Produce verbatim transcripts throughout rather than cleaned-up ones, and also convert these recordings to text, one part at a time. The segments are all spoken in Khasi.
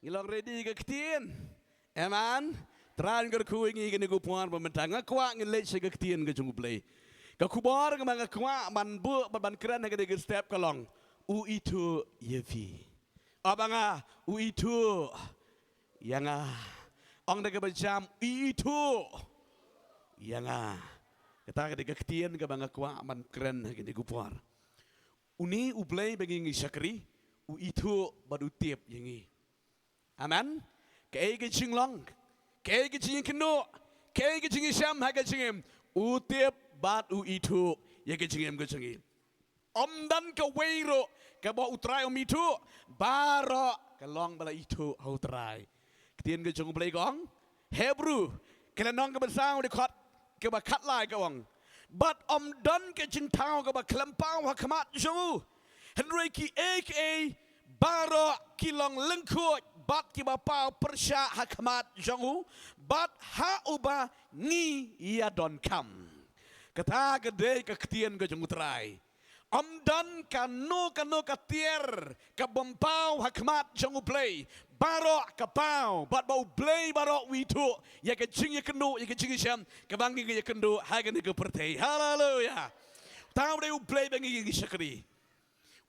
Ngi long ready ka ktien. Amen. Trai un kyrkhu ïa ngi kane ka por ba mynta nga kwah ngin leit sha ka ktien ka jong U Blei. Ka khubor kaba nga kwah ban buh bad ban kren ha kane ka step ka long, u ithuh ïa phi. Ap ïa nga, u ithuh ïa nga. Ong da kaba jam, u ithuh ïa nga. Kata ka dei ka ktien kaba nga kwah ban kren ha kane ka por. Une U Blei ba ngi ngi shakri, u ithuh bad u tip ïa ngi. Amen. Kaei ka jinglong, kaei ka jingkynnoh, kaei ka jingïashem ha ka jingim, u tip bad u ithuh ïa ka jingim ka jong ngi. Ym don kawei ruh kaba U Trai um ithuh, baroh ka long ba la ithuh ha U Trai. Ktien ka jong U Blei ka ong, Hebru, ka lynnong kaba saw dkhot kaba khatlai ka ong, bad ym don ka jingthaw kaba khlem paw ha khmat jong u. Hynrei kiei kiei baroh ki long lyngkhuid bad kiba paw pyrshah ha khmat jong u, bad ha uba ngi ïa donkam. Kata ka dei ka ktien ka jong U Trai. Ym don kano kano ka tiar kabym paw ha khmat jong U Blei. Baroh ka paw, bad ba U Blei baroh u ithuh ïa ka jingïakynduh, ïa ka jingïashem kaba ngi ïakynduh ha kane ka pyrthei. Haleluya. Uta u dei U Blei ba ngi ngi shakri.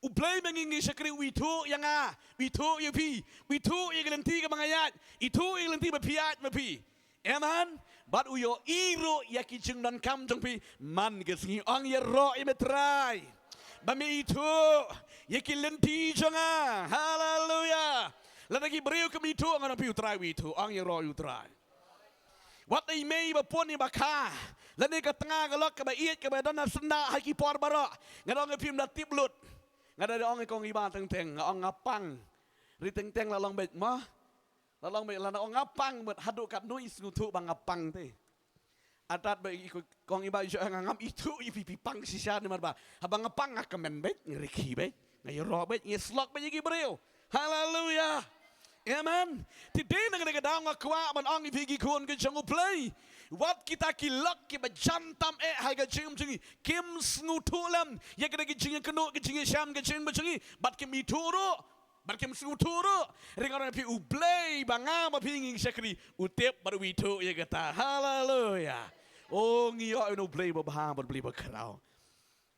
U Blei ba ngi ngi shakri u ithuh ïa nga, u ithuh ïa phi, u ithuh ïa ka lynti kaba nga ïaid, ithuh ïa ka lynti ba phi ïaid ma phi. Amen. Bad u ïohi ruh ïa ki jingdonkam jong phi man ka sngi. Ong ïaroh ïa me Trai ba me ithuh ïa ki lynti jong nga. Haleluya. Lada ki briew kim ithuh, ngan ong phi U Trai u ithuh. Ong ïaroh ïa U Trai. Wat i mei ba pun i ba kha, lane ka tnga ka lok kaba ïeit kaba don ha syndah ha ki por baroh, nga da ong ïa phi ym da tip lut. Nga da ong ïa kong i ba teng teng, nga ong nga pang. Ri teng teng la long beit ma. La long beit, la na ong nga pang, mut haduh katno i sngewthuh ba nga pang te. Atat ba i ko-, kong i ba ïoh nga ngam ithuh ïa phi, phi pang shisha, namar ba haba nga pang nga kmen beit, nga rkhie beit, nga ïaroh beit, nga slok beit ïa ki briew. Haleluya. Amen. Te dei na kane ka daw nga kwah ban ong ïa phi ki khun ka jong U Blei, wat kita ki lok kiba jan tam eh ha ka jingim jong ngi kim sngewthuh lem ïa kata ka jingïakynduh, ka jingïashem, ka jingim jong ngi, bad kim ithuh ruh. Bad kim sngewthuh ruh. Ri nga ong ïa phi U Blei ba nga ma phi ngi shakri, u tip bad u ithuh ïa kata. Haleluya. O, ngi ïoh ïa une U Blei babha bad U Blei bakhraw.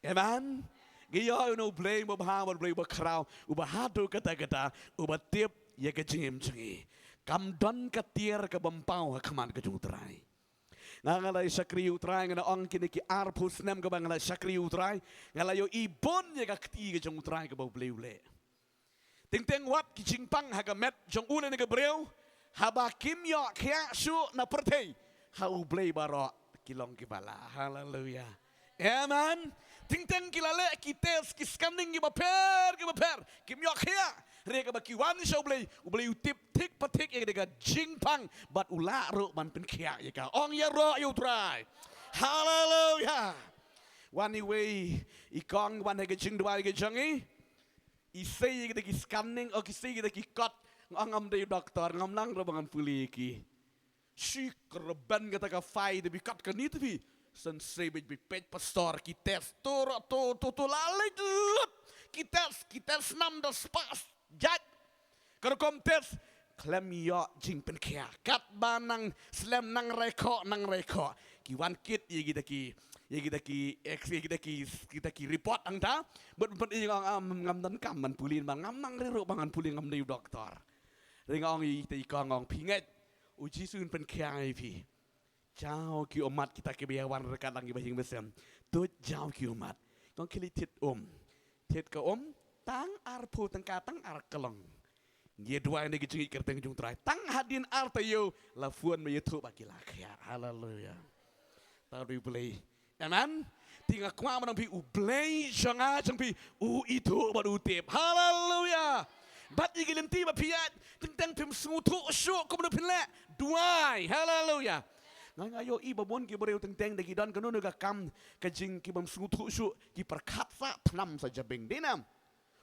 Amen. Ngi ïoh ïa une U Blei babha bad U Blei bakhraw, uba haduh katta katta uba tip ïa ka jingim jong ngi. Kam don ka tiar kabym paw ha khmat ka jong U Trai. Nga, nga la shakri U Trai, nga la ong kine ki arphew snem kaba nga la shakri U Trai, nga la ïohi bun ïa ka kti ka jong U Trai kaba U Blei u leh. Teng teng wat ki jingpang ha ka met jong u lane ka briew, haba kim ïoh khiah shuh na pyrthei, ha U Blei baroh ki long kiba lah. Haleluya. Amen. Teng teng ki la leh ki test, ki scanning kiba pher kiba pher, kim ïoh khiah. Hynrei haba ki wan sha U Blei, U Blei u tip thik pa thik ïa ka jingpang bad u lah ruh ban pynkhiah ïa ka. Ong ïaroh ïa U Trai. Haleluya. Wan iwei i kong, wan ha ka jingduwai ka jong i. I sei ïa kita ki scanning, o ki sei ïa kita ki kot. Nga ong ngam dei u doktor, ngam nang ruh ba ngan pule ïa ki. Shi kyrben kata ka file te phi, kot kane te phi. Sngewsih beit, beit peit pastor, ki test to ruh to to to la leit lut. Ki test, ki test nam da spas jait. Ka rukom test khlem ïoh jingpynkhiah. Katba nang slem, nang rai khoh, nang rai khoh, ki wan kit ïa kita ki, ïa kita ki X, ïa kita ki, kita ki report hangta. Bad, bad i nga ong ngam, ngam donkam ban pule, ba ngam nang ruh ba ngan pule, ngam dei u doktor. Hynrei nga ong ïa kita i kong, nga ong phi ngeit, U Jisu un pynkhiah ïa phi. Jaw ki ummat kita kiba ïa wan ryngkat lang kiba ïing ba sem. Tuid jaw ki ummat. Kong khie leit thied um. Thied ka um, tang arphew tyngka, tang ar kyllong. Ngi ïa duwai na ka jingïeit kyrteng jong U Trai, tang hadien ar taïew la phone ba ïathuh ba ki la khiah. Haleluya. Tang U Blei. Amen. Te nga kwah ban ong phi, U Blei jong nga jong phi, u ithuh bad u tip. Haleluya. Bad ïa ki lynti ba phi ïaid, teng teng phim sngewthuh shuh kumno phin leh, duwai. Haleluya. Nga, nga ïohi ba bun ki briew teng teng da ki don kano kano ka kam, ka jing, kibym sngewthuh shuh, ki pyrkhat sah, pynam sah jabieng. Dei ne em?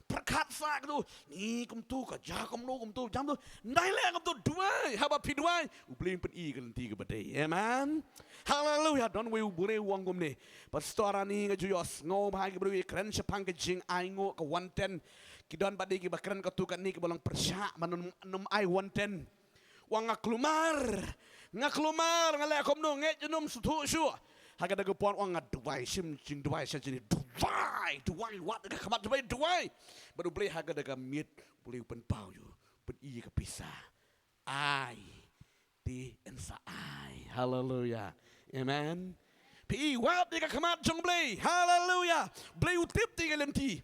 Pyrkhat sah kumto, ni kumto, ka jia kumno kumto, jia kumto. Ndai leh kumto, duwai. Haba phi duwai, U Blei un pyni ka lynti kaba dei. Amen. Haleluya. Don uwei u briew u ong kumne, Pastor, ani nga ju ïohsngew ba ha ki briew ïa kren shaphang ka jingainguh, ka wanten, Ki don bad ki ba kren katto katne kiba long pyrshah, ba nym, nym ai wanten. Ong nga kulmar, nga kulmar, nga leh kumno, ngeit nym sngewthuh shuh. Ha kata ka por ong nga duwai, shim jingduwai sha jingduwai, duwai, wat ka khmat duwai, duwai. Bad U Blei ha kata ka miet, U Blei u pynpaw ïa u, pyni ka pisa. Ai. Te yn sa ai. Haleluya. Amen. Phi i, wat ïa ka khmat jong U Blei. Haleluya. Blei u tip ïa ka lynti.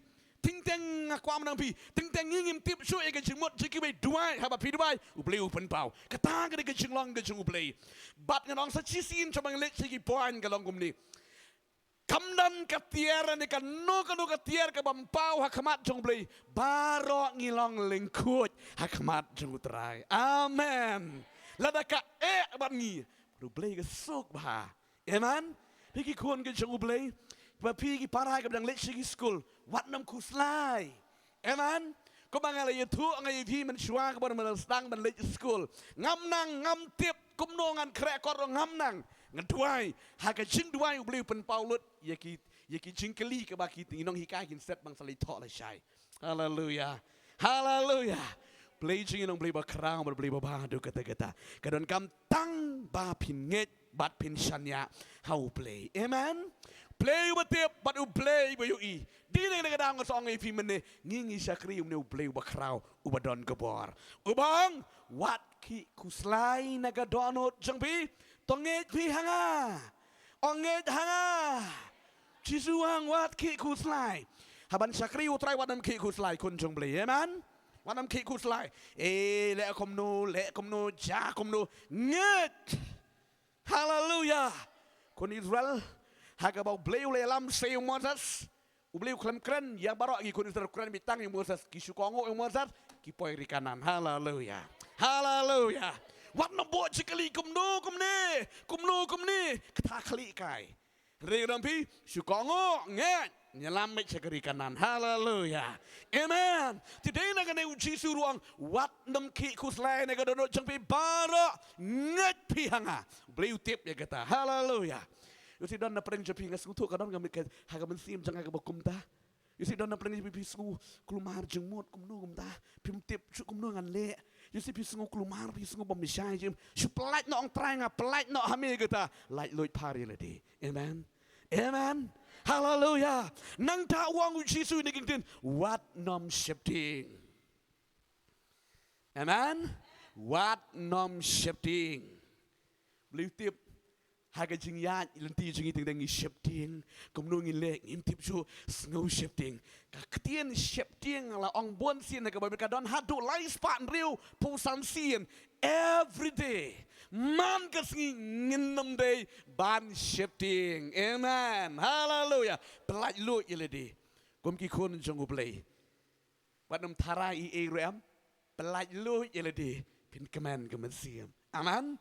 Teng teng nga kwah mynta phi, teng teng ngi ngim tip shuh ïa ka jingmut jong kiwei, duwai, haba phi duwai U Blei u pynpaw. Kata ka dei ka jinglong ka jong U Blei. Bad ngan ong sa shisien sha ba ngan leit sha ki point ka long kumne. Kam don ka tiar ne kano kano ka tiar kaba ym paw ha khmat jong U Blei. Baroh ngi long lyngkhuid ha khmat jong U Trai. Amen. Lada ka eh bad ngi, U Blei ka suk bha. Amen. Phi ki khun ki jong U Blei, ba phi ki para kiba dang leit sha ki skul, wat nym khuslai. Amen. Kumba nga la ïathuh nga ïa phi mynshuwa, kaba mynta sdang ban leit skul, ngam nang, ngam tip kumno ngan khreh kot ruh, ngam nang. Nga duwai, ha ka jingduwai U Blei u pynpaw lut ïa ki, ïa ki jingkylli kaba ki nonghikai kin set ban sa leit thoh lashai. Haleluya. Haleluya. Blei jong ngi long Blei ba khraw bad Blei ba bha haduh katta katta. Ka donkam tang ba phin ngeit bad phin shaniah ha U Blei. Amen. Blei uba tip bad U Blei uba ïohi. Dei na kata ka daw nga sa ong ïa phi mynne, ngi ngi shakri ïa une U Blei uba khraw, uba don ka bor. Uba ong, wat khih khuslai na ka dohnud jong phi. To ngeit phi ha nga. Ong ngeit ha nga. Jisu u ong wat khih khuslai. Haban shakri U Trai wat nym khih khuslai khun jong U Blei. Amen. Wat nym khih khuslai. Eh, leh kumno, leh kumno, jia kumno. Ngeit. Haleluya. Khun Israel, ha kaba U Blei u la ïalam sha u Moses, U Blei u khlem kren ïa baroh ki khun Israel, u kren beit tang ïa u Moses, ki shu kohnguh ïa u Moses, ki poi ri Kanaan. Haleluya. Haleluya. Wat nym buh jingkylli kumno kumne, kumno kumne, kata khlieh kai. Ri dang phi, shu kohnguh, ngeit, ïalam beit sha ka ri Kanaan. Haleluya. Amen. Te dei na kane U Jisu ruh u ong, wat nym khih khuslai na ka dohnud jong phi baroh, ngeit phi ha nga. Blei u tip ïa kata. Haleluya. Ïohi don na pdeng jong phi, nga sngewthuh ka don ka mih ka ha ka mynsiem jong nga kaba kumta. Ïohi don na pdeng jong phi, phi sngew kulmar jingmut kumno kumta. Phim tip shuh kumno ngan leh. Ïohi phi sngew kulmar, phi sngew bym shai jingim. Shu pyllait noh, ong Trai nga pyllait noh ha me kata. Laitluid phar ïa lade. Amen. Amen. Haleluya. Nangta u ong U Jisu ïa kine ki ktien, wat nym sheptieng. Amen. Wat nym sheptieng. Blei u tip. Ha ka jingïaid lynti jong ngi teng teng ngi sheptieng. Kumno ngin leh, ngim tip shuh, sngew sheptieng. Ka ktien sheptieng la ong bun sien ha ka Baibl, ka don haduh lai spah hynriewphew san sien. Every day. Man ka sngi ngin nym dei ban sheptieng. Amen. Haleluya. Pyllait luid ïa lade. Kum ki khun jong U Blei. Wat nym tharai ei ei ruh em. Pyllait luid ïa lade. Phin kmen ka mynsiem. Amen.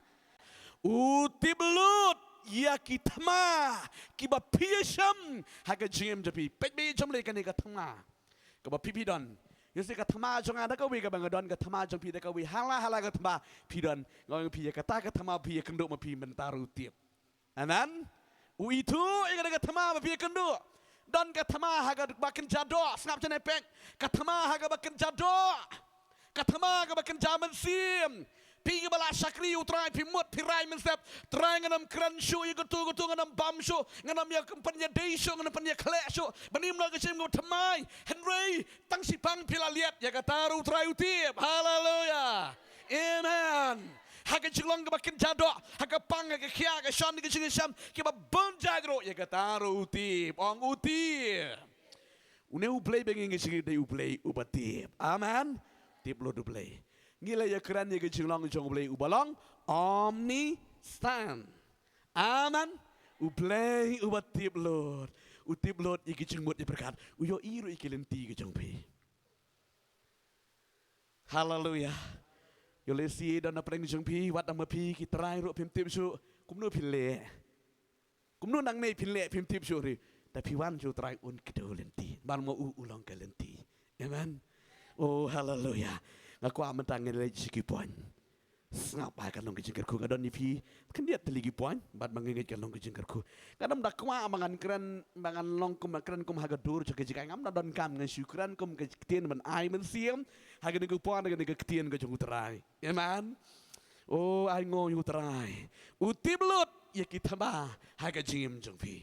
U tip lut ïa ki thma kiba phi ïashem ha ka jingim jong phi. Peit beit jong lei kane ka thma kaba phi phi don. Ïohi ka thma jong nga da kawei kaba nga don, ka thma jong phi da kawei. Hala hala ka thma phi don. Nga ong phi ïa kata ka thma phi ïakynduh ma phi mynta ruh u tip. Amen. U ithuh ïa kata ka thma ba phi ïakynduh. Don ka thma ha kaba kynja doh, sngap janai peit. Ka thma ha kaba kynja doh. Ka thma kaba kynja mynsiem. Phi kiba la shakri U Trai, phi mut phi rai mynsiem. Trai, ngan nym kren shuh ïa kato kato, ngan nym bam shuh, ngan nym ïa pynïadei shuh, ngan nym pynïakhleh shuh. Ba ngim long ka jingim kaba thymmai. Hynrei tang shi pang phi la liat, ïa kata ruh U Trai u tip. Haleluya. Amen. Ha ka jinglong kaba kynja doh, ha ka pang, ha ka khiah, ha ka shon, ha ka jingïashem, kiba bun jait ruh, ïa kata ruh u tip. Ong u tip. Une U Blei ba ngi ngi shakri dei U Blei uba tip. Amen. Tip lut U Blei. Ngi la ïakren ïa ka jinglong jong U Blei uba long omniscient. Amen. U Blei uba tip lut. U tip lut ïa ki jingmut ïa pyrkhat. U ïohi ruh ïa ki lynti ki jong phi. Haleluya. Ïoh lehse don na pdeng jong phi, wat tang ma phi, ki trai ruh phim tip shuh kumno phin leh. Kumno nangne phin leh, phim tip shuh ruh. Te phi wan sha U Trai, un kdew lynti. Namar ma u u long ka lynti. Amen. Oh, haleluya. Nga kwah mynta ngan leit sha ki point. Sngap ha ka long ka jingkyrkhu. Nga don ïa phi khyndiat tylli ki point bad ma nga ngeit ka long ka jingkyrkhu. Nga nym da kwah ba ngan kren, ba ngan long kum, kren kum ha ka dur jong ka jingkyrkhu. Ngam da donkam, ngan shu kren kum ka ktien ban ai mynsiem ha kane ka por, ha kane ka ktien ka jong U Trai. Amen. O, ai ngong ïa U Trai, u tip lut ïa ki thma ha ka jingim jong phi.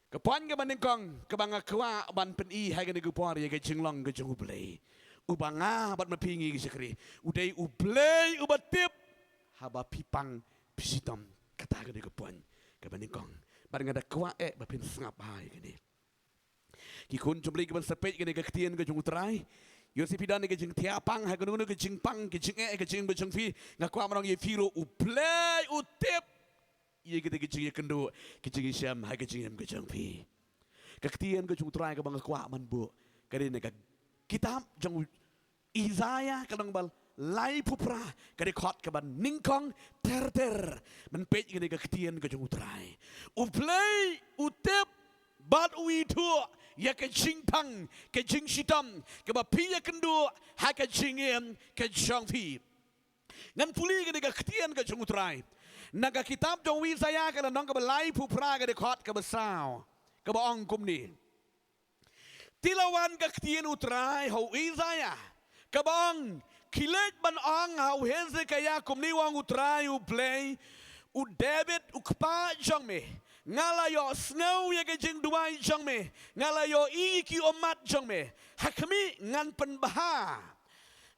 Ka point kaba nyngkong kaba nga kwah ban pyni ha kane ka por ïa ka jinglong ka jong U Blei, uba nga bad ma phi ngi shakri, u dei U Blei uba tip haba phi pang, phi shitom. Kata ka dei ka point kaba nyngkong. Bad nga da kwah eh ba phin sngap ha ïa kane. Ki khun jong U Blei, kiban sa peit kane ka ktien ka jong U Trai, ïoh shisha phi don ka jingthiah pang ha kano kano ka jingpang, ka jingeh, ka jingim ka jong phi, nga kwah ban ong ïa phi ruh, U Blei u tip ïa kita ki jingïakynduh, ki jingïashem ha ka jingim ka jong phi. Ka ktien ka jong U Trai kaba nga kwah ban buh ka dei na ka kitab jong u Isaiah ka lynnong ba laiphew phra, ka dkhot kaba nyngkong ter ter. Men peit kane ka ktien ka jong U Trai. U Blei u tip bad u ithuh ïa ka jingpang, ka jingshitom kaba phi ïakynduh ha ka jingim ka jong phi. Ngan pule kane ka ktien ka jong U Trai na ka kitab jong u Isaiah ka lynnong kaba laiphew phra, ka dkhot kaba saw, kaba ong kumne. Te la wan ka ktien U Trai ha u Isaiah kaba ong, khie leit ban ong ha u Hezekiah, kumne ong U Trai U Blei, u David u kpa jong me, nga la ïohsngew ïa ka jingduwai jong me, nga la ïohi ïa ki ummat jong me. Ha khmih ngan pynbha,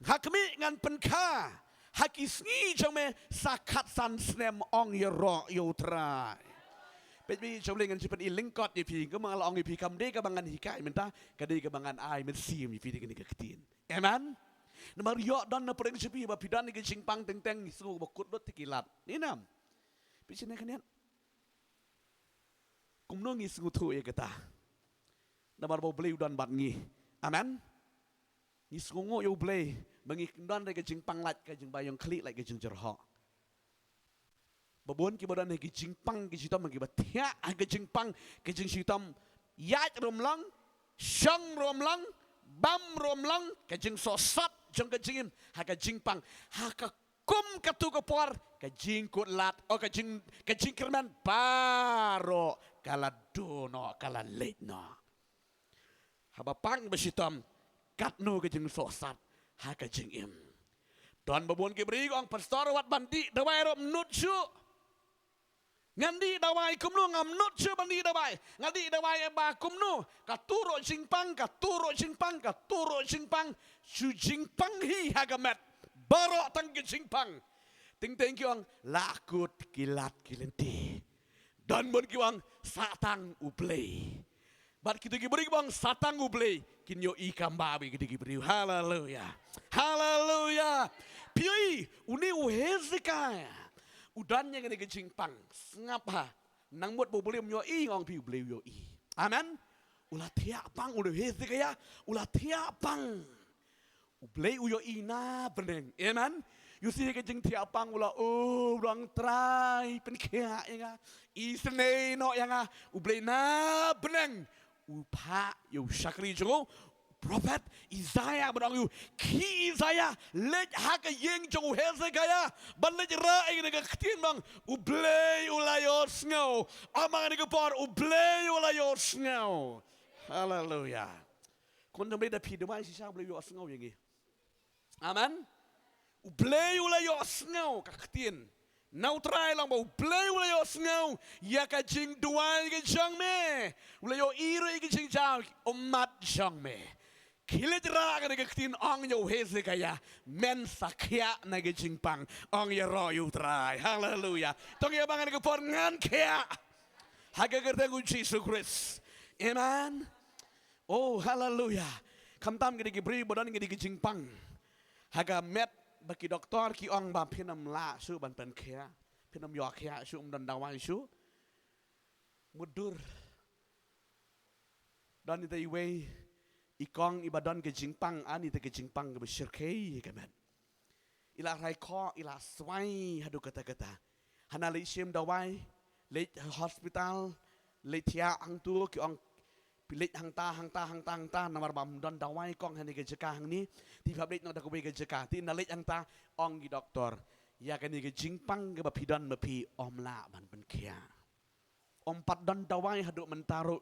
ha khmih ngan pynkha ha ki sngi jong me sa khatsan snem, ong ïaroh ïa U Trai. Peit, phi jong U Blei, ngan sa pyni lyngkot ïa phi, kumba nga la ong ïa phi, kam dei kaba ngan hikai mynta, ka dei kaba ngan ai mynsiem ïa phi da kane ka ktien. Amen. Namar ïoh don na pdeng jong phi ba phi don ha ka jingpang teng teng, ngi sngew ba kut lut te ki lad. Ni nam. Phi sngewthuh kane? Kumno ngi sngewthuh ïa kata? Namar ba U Blei u don bad ngi. Amen. Ngi sngewnguh ïa U Blei ba ngi don ha ka jingpang, lait ka jingbaïong khlieh, lait ka jingjyrhoh. Ba bun kiba don ha ka jingpang, ka jingtom, kiba thiah ha ka jingpang, ka jingshitom, ïaid ruh ym long, shong ruh ym long, bam ruh ym long, ka jingsohsat jong ka jingim ha ka jingpang, ha ka kum katto ka por, ka jingkut lad, o, ka jing, ka jingkyrmen baroh ka la duh noh, ka la leit noh. Haba pang ba shitom, katno ka jingsohsat ha ka jingim. Don ba bun ki briew ki ong, pastor, wat ban dih dawai ruh ym nud shuh. Ngan dih dawai kumno, ngam nud shuh ban dih dawai. Nga dih dawai eh ba kumno? Katto ruh jingpang, katto ruh jingpang, katto ruh jingpang. Shu jingpang hi ha ka met. Baroh tang ka jingpang. Teng teng ki ong, la kut ki lad ki lynti. Don bun ki ong, sah tang U Blei. Bad kito ki briew kiba ong sah tang U Blei, kin ïohi kam ba bha kito ki briew. Haleluya. Haleluya. Phi ïohi, une u Hezekiah u don ïa kane ka jingpang. Sngap ha. Nang mut ba U Blei um ïohi, nga ong phi, U Blei u ïohi. Amen. U la thiah pang, une u Hezekiah u la thiah pang. U Blei u ïohi na bneng. Amen. Ïohi ïa ka jingthiah pang, u la, o, u ong, Trai, pynkhiah ïa nga, isynei noh ïa nga. U Blei na bneng u phah ïa u shakri jong u, prophet Isaiah, ban ong ïa u, khie Isaiah, leit ha ka ïing jong u Hezekiah, ban leit rah ïa kane ka ktien, ban ong, U Blei u la ïohsngew. Ym ha kane ka por, U Blei u la ïohsngew. Haleluya. Khun jong U Blei, da phi duwai shisha, U Blei u ïohsngew ïa ngi. Amen. U Blei u la ïohsngew, ka ktien na U Trai long ba U Blei u la ïohsngew ïa ka jingduwai ka jong me. U la ïohi ruh ïa ka jingjaw ki ummat jong me. Khie leit rah kane ka ktien, ong ïa u Hezekiah, men sa khiah na ka jingpang. Ong ïaroh ïa U Trai. Haleluya. To ngin ïa bang ha kane ka por, ngan khiah ha ka kyrteng U Jisu Khrist. Amen. Oh, haleluya. Khamtam kine ki briew ba don kine ki jingpang ha ka met, ba ki doktor ki ong ba phin ym lah shuh ban pynkhiah, phin ym ïoh khiah shuh, ym don dawai shuh. Mutdur, don ita iwei i kong iba don ka jingpang, ani ita ka jingpang kaba shyrkhei ha ka met. I la rai khoh, i la swai haduh katta katta. Hana leit shim dawai, leit hospital, leit thiah hangto, ki ong Phi leit hangta, hangta, hangta, hangta, namar ba ym don dawai kong ha kane ka jaka hangne. Te phi hap leit noh da kawei ka jaka. Te ynda leit hangta, ong ki doktor, ïa kane ka jingpang kaba phi don ma phi ym lah ban pynkhiah. Ym pat don dawai haduh mynta ruh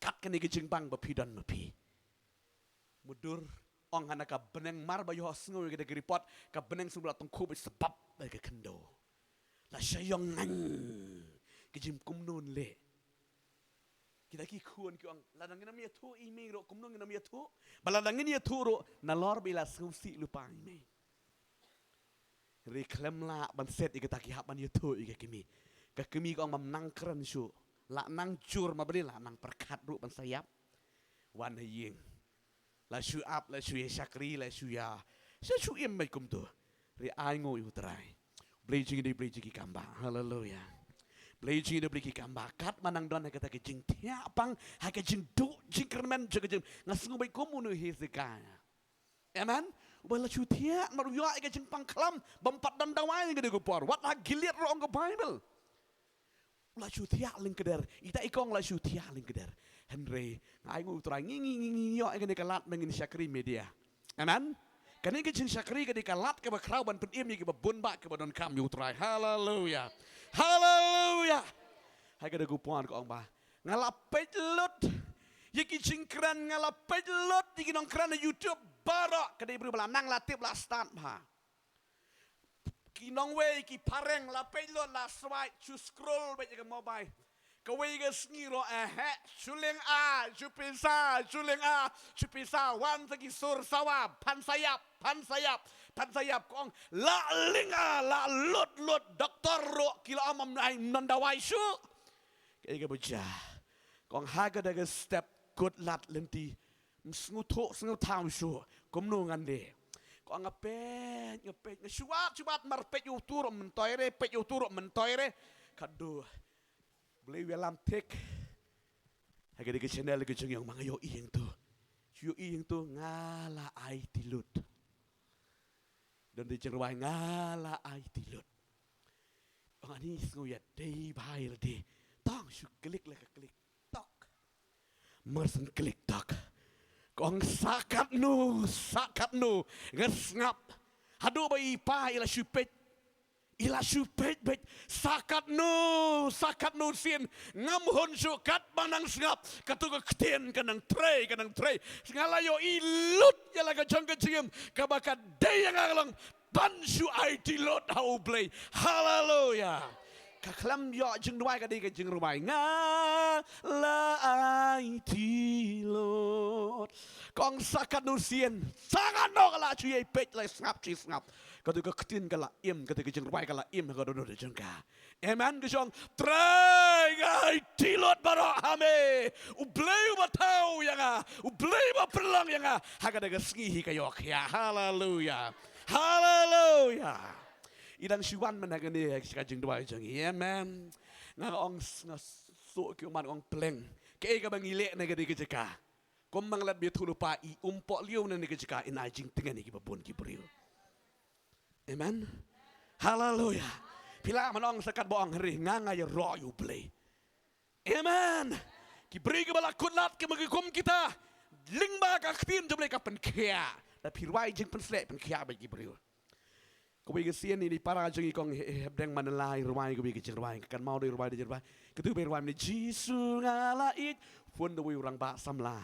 kat kane ka jingpang ba phi don ma phi. Mutdur, ong hana ka bneng mar ba ïohsngew ïa kata ka report, ka bneng sngewbha la tyngkhuh beit sabab ïa ka khyndew. La sha ïong ngan. Ka jingkumno ngan leh. Kita ki khun ki ong, lada ngin ym ïathuh i mei ruh, kumno ngin ym ïathuh. Ba lada ngin ïathuh ruh, nalor ba i la sngewsih lypa i mei. Hynrei khlem lah ban set ïa kata, ki hap ban ïathuh ïa ka kmie. Ka kmie ka ong, ym nang kren shuh. Lah nang jur ma balei, lah nang pyrkhat ruh ban sa ïap. Wan ha ïing. La shu ap, la shu ïa shakri, la shu ïa, shu, shu im beit kumto. Hynrei ainguh ïa U Trai. Blei jong ngi dei Blei jong ki kam bah. Haleluia. Blei jong ngi dei Blei ki kam bah. Katba nang don ha kata ka jingthiah pang, ha ka jingduh jingkyrmen jong ka jing, nga sngew beit kum une u Hezekiah. Amen. Uba la shu thiah namar u ïoh ïa ka jingpang khlam, bym pat don dawai ïa kane ka por. Wat ha Gilead ruh ong ka Baibl. U la shu thiah lyngkdar, ita i kong la shu thiah lyngkdar. Hynrei nga ainguh U Trai, ngi, ngi, ngi, ngi ïoh ïa kane ka lad ba ngin shakri media. Amen. Kane ka jingshakri ka dei ka lad kaba khraw ban pynim ïa kiba bun bah, kiba donkam ïa U Trai. Haleluia. Haleluia. Ha kata ka por ka ong ba nga la peit lut ïa ki jingkren, nga la peit lut ïa ki nongkren ha YouTube baroh. Ka dei briew ba la nang, la tip, la stad bha. Ki nongwei, ki phareng, la peit lut, la swipe, shu scroll beit ïa ka mobile. Kawei ka sngi ruh, eh, eh, shu lyngngoh, shu pisa, shu lyngngoh, shu pisa, wan sa ki sur sawa, phan sa ïap, phan sa ïap, phan sa ïap, ka ong, la lyngngoh, la lut lut, doktor ruh ki la ong ym ai, ym don dawai shuh. Kaei kaba jia? Ka ong ha kata ka step, kut lad lynti, ym sngewthuh sngewthaw shuh kumno ngan leh. Ka ong nga peit, nga peit, nga shu wad shu wad, mar peit ïa utu ruh ym myntoi re, peit ïa utu ruh ym myntoi re. Katto, Blei u ïalam thik ha kata ka channel ka jong ngi, ong ma nga ïohi hangto. Shu ïohi hangto, nga la aiti lut. Don da jingrwai, nga la aiti lut. Ong ani, sngew ïadei bha ïa lade. Tang shu klik la ka klik. Tok. Mar shen klik tok, ka ong sa katno, sa katno nga sngap. Haduh ba i pa i la shu peit, i la shu peit beit. Sa katno, sa katno sien ngam hun shuh, katba nang sngap, kato ka ktien ka nang trei, ka nang trei. Nga la ïohi lut ïa la ka jong ka jingim kaba ka dei ïa nga ka long ban shu aiti lut ha U Blei. Haleluia. Ka khlem ïoh jingduwai, ka dei ka jingrwai, nga la aiti lut. Ka ong sa katno sien, sa katno ka la shu ïai peit, la sngap, shu sngap. Kato ka ktien ka la im, kato ka jingrwai ka la im ha ka dohnud jong ka. Amen. Ka jong, Trai, nga aiti lut baroh ha me. U Blei uba thaw ïa nga, U Blei uba pynlong ïa nga, ha kata ka sngi hi ka ïoh khia. Haleluia. Haleluia. I dang shu wan mynta kane ha ka jingduwai jong ngi. Amen. Nga ong s-, nga suk ki ummat, ong pleng. Kaei kaba ngi leh na kane ka jaka? Kum ba nga la ïathuh lypa, i um pohliew na kane ka jaka in ai jingtngen ïa kiba bun ki briew. Amen. Haleluia. Phi lah ban ong sa katba ong, hynrei nga, nga ïaroh ïa U Blei. Amen. Ki briew kiba la kut lad, kiba ki kum kita, lyngba ka ktien jong U Blei ka pynkhiah. Da phi rwai jingpynshlur, pynkhiah beit ki briew. Kawei ka sien i para jong ngi, kong, hapdeng man la i rwai kawei ka jingrwai, ka kynmaw da i rwai da jingrwai. Katu ba i rwai mynne, Jisu nga la ïeit. Phone da uwei u rangbah samla.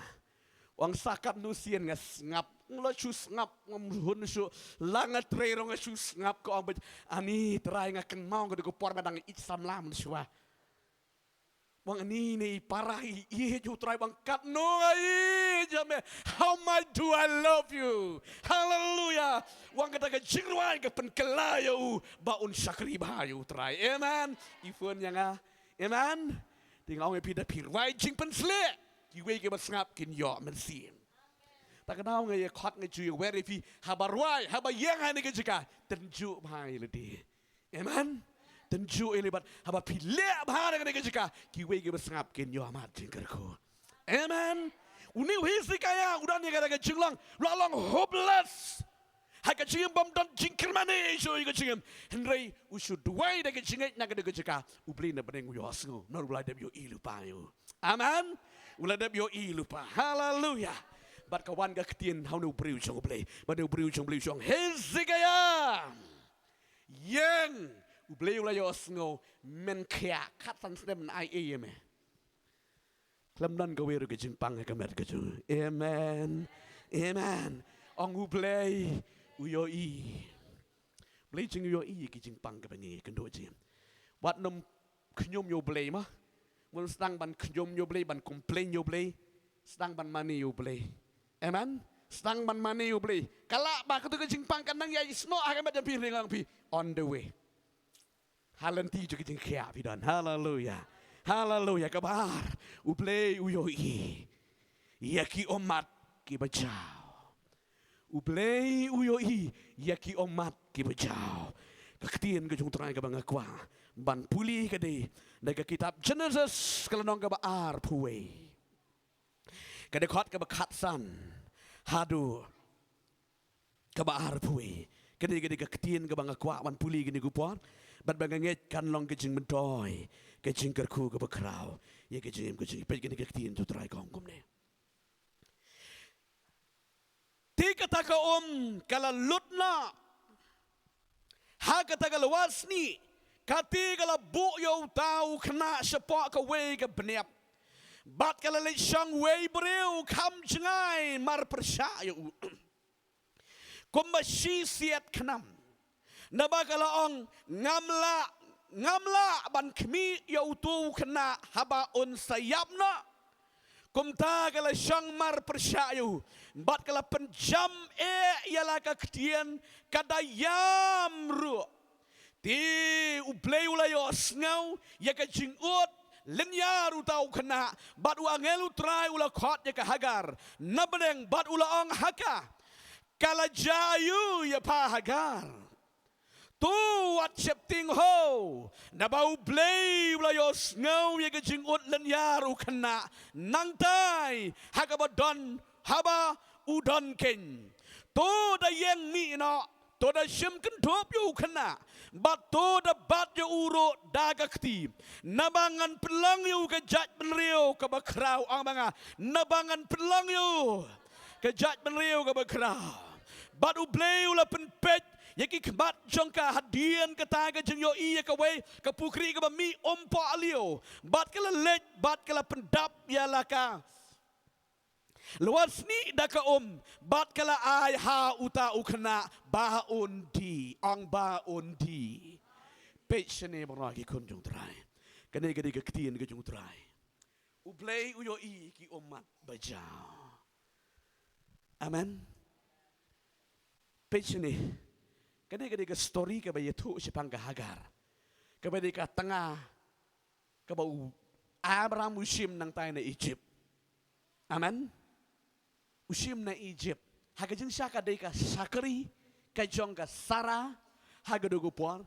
Ong sa katno sien nga sngap, nga la shu sngap, ngam hun shuh, la nga trei ruh nga shu sngap, ka ong beit, ani Trai, nga kynmaw katu ka por nga dang ïeit samla mynshuwa. Ong ani, ne i para, i ïeit ïa U Trai, ong katno nga ïeit ïa me. How much do I love you. Haleluia. Ong kata ka jingrwai ka pynkylla ïa u ba un shakri bha ïa U Trai. Amen. I phone ïa nga. Amen. Te nga ong ïa phi, da phi rwai jingpynshlur, kiwei kiba sngap kin ïoh mynsiem. Ta ka daw nga ïa khot, nga ju ïa wer ïa phi, haba rwai, haba ïeng ha kane ka jaka, tynjuh bha ïa lade. Amen. Tynjuh ïa lade bad haba phi leh bha ha kane ka jaka, kiwei kiba sngap kin ïoh mad jingkyrkhu. Amen. Une u Hezekiah u don ïa kata ka jinglong, u la long hopeless ha ka jingim, bym don jingkyrmen shuh ïa ka jingim. Hynrei u shu duwai da ka jingngeit na kata ka jaka, U Blei na bneng u ïohsngew, namar u la dep ïohi lypa ïa u. Amen. U la dep ïohi lypa. Haleluya. Bad ka wan ka ktien ha une u briew jong U Blei. Bad une u briew jong U Blei u ong, Hezekiah, ïeng, U Blei u la ïohsngew, men khia, khatsan snem, ai ei ïa me. Khlem don kawei ruh ka jingpang ha ka met ka jong. Amen. Amen. Ong U Blei u ïohi. Blei jong u ïohi ïa ki jingpang kaba ngi kynduh jingim. Wat nym khñium ïa U Blei ma. Mut sdang ban khñium ïa U Blei, ban complain ïa U Blei. Sdang ban mane ïa U Blei. Amen. Sdang ban mane ïa U Blei. Ka lah ba katu ka jingpang kan nang ïaisnoh ha ka met jong phi, ring lang phi. On the way. Ha lynti jong ki jingkhia phi don. Haleluya. Haleluya. Kaba ar. U Blei u ïohi ïa ki ummat kiba jaw. U Blei u ïohi ïa ki ummat kiba jaw. Ka ktien ka jong U Trai kaba nga kwah ban pule ka dei na ka kitab Genesis ka lynnong kaba arphew wei. Ka dkhot kaba khatsan haduh kaba arphew wei. Kane ka dei ka ktien kaba nga kwah ban pule kane ka por. Bad ba nga ngeit kan long ka jingmyntoi, ka jingkyrkhu kaba khraw ïa ka jingim ka jingim. Peit kane ka ktien jong U Trai ka ong kumne. Te kata ka um ka la lut noh ha kata ka lwar snieh, kata ka la buh ïa uta u khynnah shapoh kawei ka bnep. Bad ka la leit shong wei briew kham jngai marpyrshah ïa u. Kumba shi siat khnam. Naba ka la ong, ngam lah, ngam lah ban khmih ïa utu u khynnah haba un sa ïap noh. Kumta ka la shong marpyrshah ïa u. Bad ka la pynjam eh ïa la ka ktien, ka da ïam ruh. Te U Blei u la ïohsngew ïa ka jingud lynñiar uta u khynnah, bad u angel U Trai u la khot ïa ka Hagar na bneng, bad u la ong ha ka, ka la jia aïu ïa pha Hagar? To wat sheptieng ho, naba U Blei u la ïohsngew ïa ka jingud lynñiar u khynnah, nangtai ha kaba don, haba u don keiñ. To da ïeng mih noh, to da shim kynthup ïa u khynnah, bad to da bat ïa u ruh da ka kti. Naba ngan pynlong ïa u ka jaitbynriew kaba khraw, ong ba nga, naba ngan pynlong ïa u ka jaitbynriew kaba khraw. Bad U Blei u la pynpeit ïa ki khmat jong ka, hadien kata ka jingïohi ïa kawei ka pukri kaba mih um pohliew. Bad ka la leit, bad ka la pyndap ïa la ka lwar snieh da ka um, bad ka la ai ha uta u khynnah ba un die, ong ba un die. Peit shane baroh ki khun jong U Trai. Kane ka dei ka ktien ka jong U Trai. U Blei u ïohi ki ummat ba jaw. Amen. Peit shane. Kane ka dei ka story kaba ïathuh shaphang ka Hagar. Kaba dei ka tnga kaba u Abraham u shim nangtai na Egypt. Amen. U shim na Egypt. Ha ka jingshah ka dei ka shakri ka jong ka Sarah ha ka dei ka por.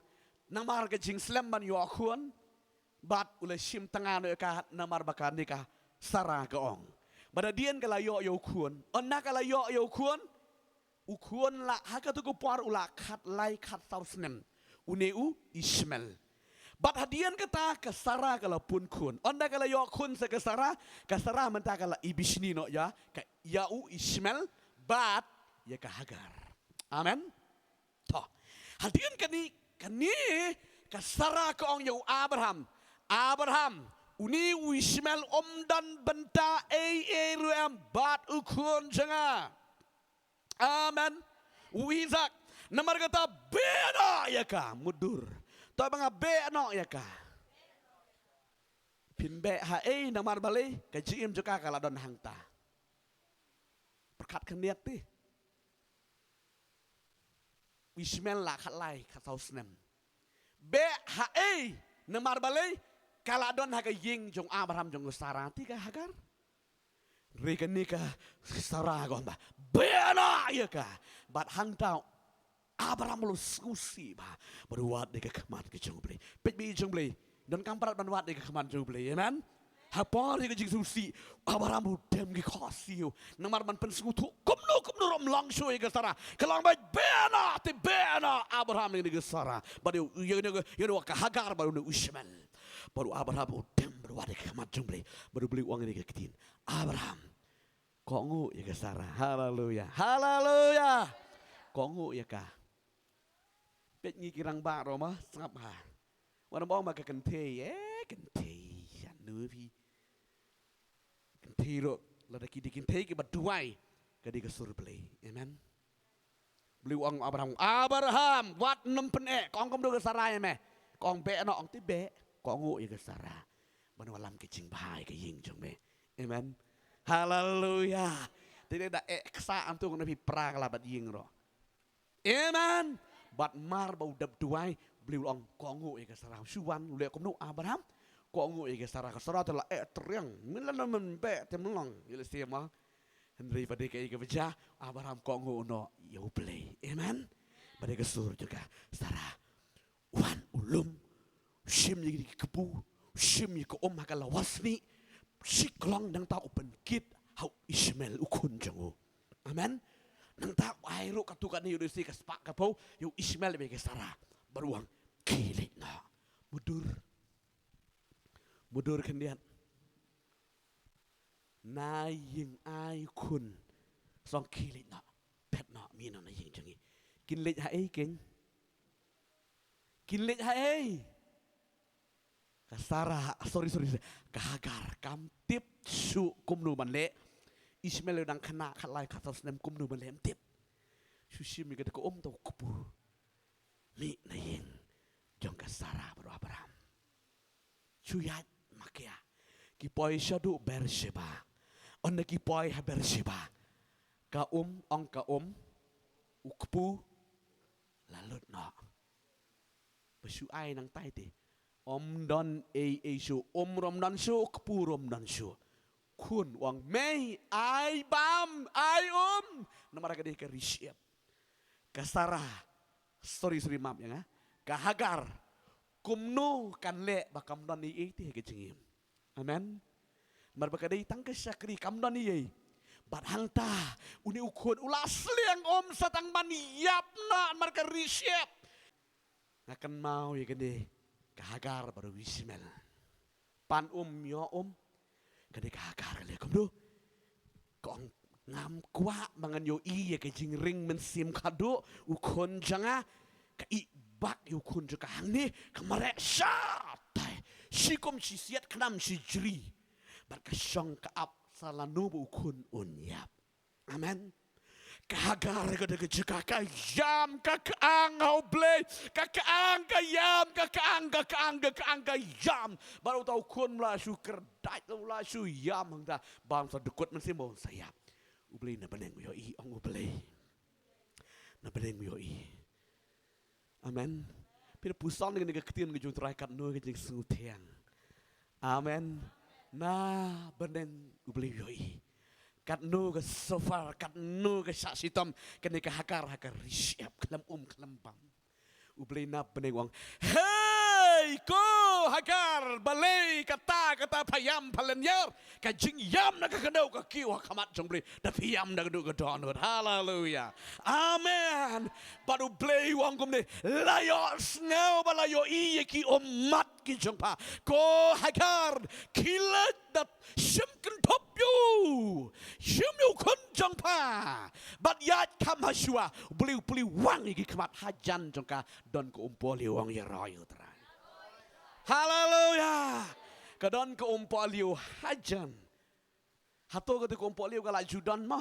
Namar ka jingslem ban ïoh khun, bad u la shim tnga noh ïa ka namar ba kane ka Sarah ka ong. Bad hadien ka la ïoh ïa u khun. Ynda ka la ïoh ïa u khun, u khun la ha katu ka por u la khatlai khatsaw snem. Une u Ishmael. Bad hadien kata ka Sarah ka la pun khun. Ynda ka la ïoh khun sa ka Sarah, ka Sarah mynta ka la ibishni noh ïa ka, ïa u Ishmael bad ïa ka Hagar. Amen. To. Hadien kane, kane ka Sarah ka ong ïa u Abraham, Abraham, une u Ishmael um don bynta ei ei ruh em bad u khun jong nga. Amen. U Isak, namar kata beh noh ïa ka, mutdur. To ba nga beh noh ïa ka. Phin beh ha ei, namar balei, ka jingim jong ka ka la don hangta. Pyrkhat khyndiat te. Ishmael la khatlai khatsaw snem. Beh ha ei, namar balei, ka la don ha ka ïing jong Abraham jong Sarah te ka Hagar. Re kane ka Sarah ka ong ba beh noh ïa ka. Bad hangta Abraham u la sngewsih bha bad u wad ïa ka khmat ka jong U Blei. Peit ba i jong U Blei. Donkam palat ban wad ïa ka khmat jong U Blei. Amen. Ha por ïa ka jingsngewsih, Abraham u dem ki khohsiew. Namar ban pynsngewthuh kumno kumno ruh ym long shuh ïa ka Sarah. Ka long ba beh noh, te beh noh Abraham ïa ka Sarah. Bad ïa, ïa, ïa, ïa ka Hagar bad ïa u Ishmael. Bad u Abraham u dem bad u wad ïa ka khmat jong U Blei. Bad U Blei u ong ïa ka ktien. Abraham, kohnguh ïa ka Sara. Haleluya. Haleluya. Kohnguh ïa ka. Peit ngi ki rangbah ruh ma, sngap ha. Wan ong ba ka kynthei, eh, kynthei, shano phi. Kynthei ruh, lada ki dei kynthei kiba duwai, ka dei ka sur Blei. Amen. Blei u ong Abraham, Abraham, wat nym pyneh, ka ong kumno ka Sara ïa me. Ka ong beh noh, ong te beh, kohnguh ïa ka Sara. Ban wallam ka jingbha ïa ka ïing jong me. Amen. Haleluya. Te da eh ksa antu na phi pra ka la bad ïing ruh. Amen. Bad mar ba u dep duwai, Blei u ong kohnguh ïa ka Sara. Shu wan u leh kumno Abraham? Kohnguh ïa ka Sara. Ka Sara te la eh triang. Min la na men beh te mlong. Ïa leh sia ma. Hynrei ba dei kaei kaba jia, Abraham kohnguh noh ïa u Blei. Amen. Ba dei ka sur jong ka Sara. Wan u lum, u shim ïa ki kpu, u shim ïa ka um ha ka lawa snieh, shi klong nangta u pynkit ha u Ishmael u khun jong u. Amen. Nangta u ai ruh katto katne ïa u Desi ka spah ka phew, ïa u Ishmael bad ïa ka Sara. Bad u ong khie leit noh. Mutdur. Mutdur khyndiat. Na ïing ai khun. Song khie leit noh. Phet noh, mih noh na ïing jong ngi. Kin leit haei keiñ? Kin leit haei? Ka Sara, sorry, sorry, sorry. Ka Hagar, kam tip shuh kumno ban leh. Ishmael u dang khynnah khatlai khatsaw snem kumno ban leh, kam tip. Shu shim ïa kata ka um, ta u kpu. Mih na ïing jong ka Sara bad u Abraham. Shu ïaid makia. Ki poi shaduh Beersheba. Ynda ki poi ha Beersheba, ka um, ong ka um, u kpu la lut noh. Ba shu ai nangtai te. Ym don ei ei shuh, um ruh ym don shuh, kpu ruh ym don shuh. Khun u ong mei, ai bam, ai um. Namar ka dei ka ri shyiap. Ka Sara, sorry, sorry, map ïa nga. Ka Hagar, kumno kan leh ba kam don ei ei te ha ka jingim. Amen. Namar ba ka dei tang ka shakri, kam don ei ei. Bad hangta, une u khun u la sliang um sa tang ban ïap noh namar ka ri shyiap. Nga kynmaw ïa kane ka Hagar bad u Ishmael. Pan um, ïoh um. Kane ka Hagar ka leh kumno? Ka ong ngam kwah ba ngan ïohi ïa ka jingring mynsiem khadduh u khun jong nga. Ka ïeh bak ïa u khun jong ka hangne, ka mareh shatai. Shi kum shi siat khnam shi jri. Bad ka shong ka ap sa lano ba u khun un ïap. Amen. Ka Hagar ka dei ka jaka ka ïam, ka kyang ha u Blei, ka kyang ka ïam, ka kyang, ka kyang, ka kyang ka ïam. Bad uta u khun u la shu kyrdaid, u la shu ïam hangta, bam sa dkut mynsiem ba un sa ïap. U Blei na bneng u ïohi, ong u Blei. Na bneng u ïohi. Amen. Phi da pyrshang ïa kane ka ktien ka jong u Trai katno ka jingsngewthiang. Amen. Na bneng u Blei u ïohi. Katno ka suffer, katno ka shah shitom, kane ka Hagar ha ka ri shyiap khlem um khlem bam. U Blei na bneng u ong, hei ko Hagar, balei kata kata pha ïam pha lynñiar. Ka jingïam na ka kyndoh ka kiew ha khmat jong u Blei. Da phi ïam na ka dohnud ka dohnud. Haleluya. Amen. Bad u Blei u ong kumne, la ïohsngew bad la ïohi ïa ki ummat ki jong pha. Ko Hagar, khie leit da shim kynthup ïa u. Shim ïa u khun jong pha. Bad ïaid kham ha shuwa. U Blei u plie wang ïa ki khmat, hajan jong ka don ka umpohliew, ong ïaroh ïa u Trai. Haleluya. Ka don ka umpohliew hajan. Hato kata ka umpohliew ka la ju don mo?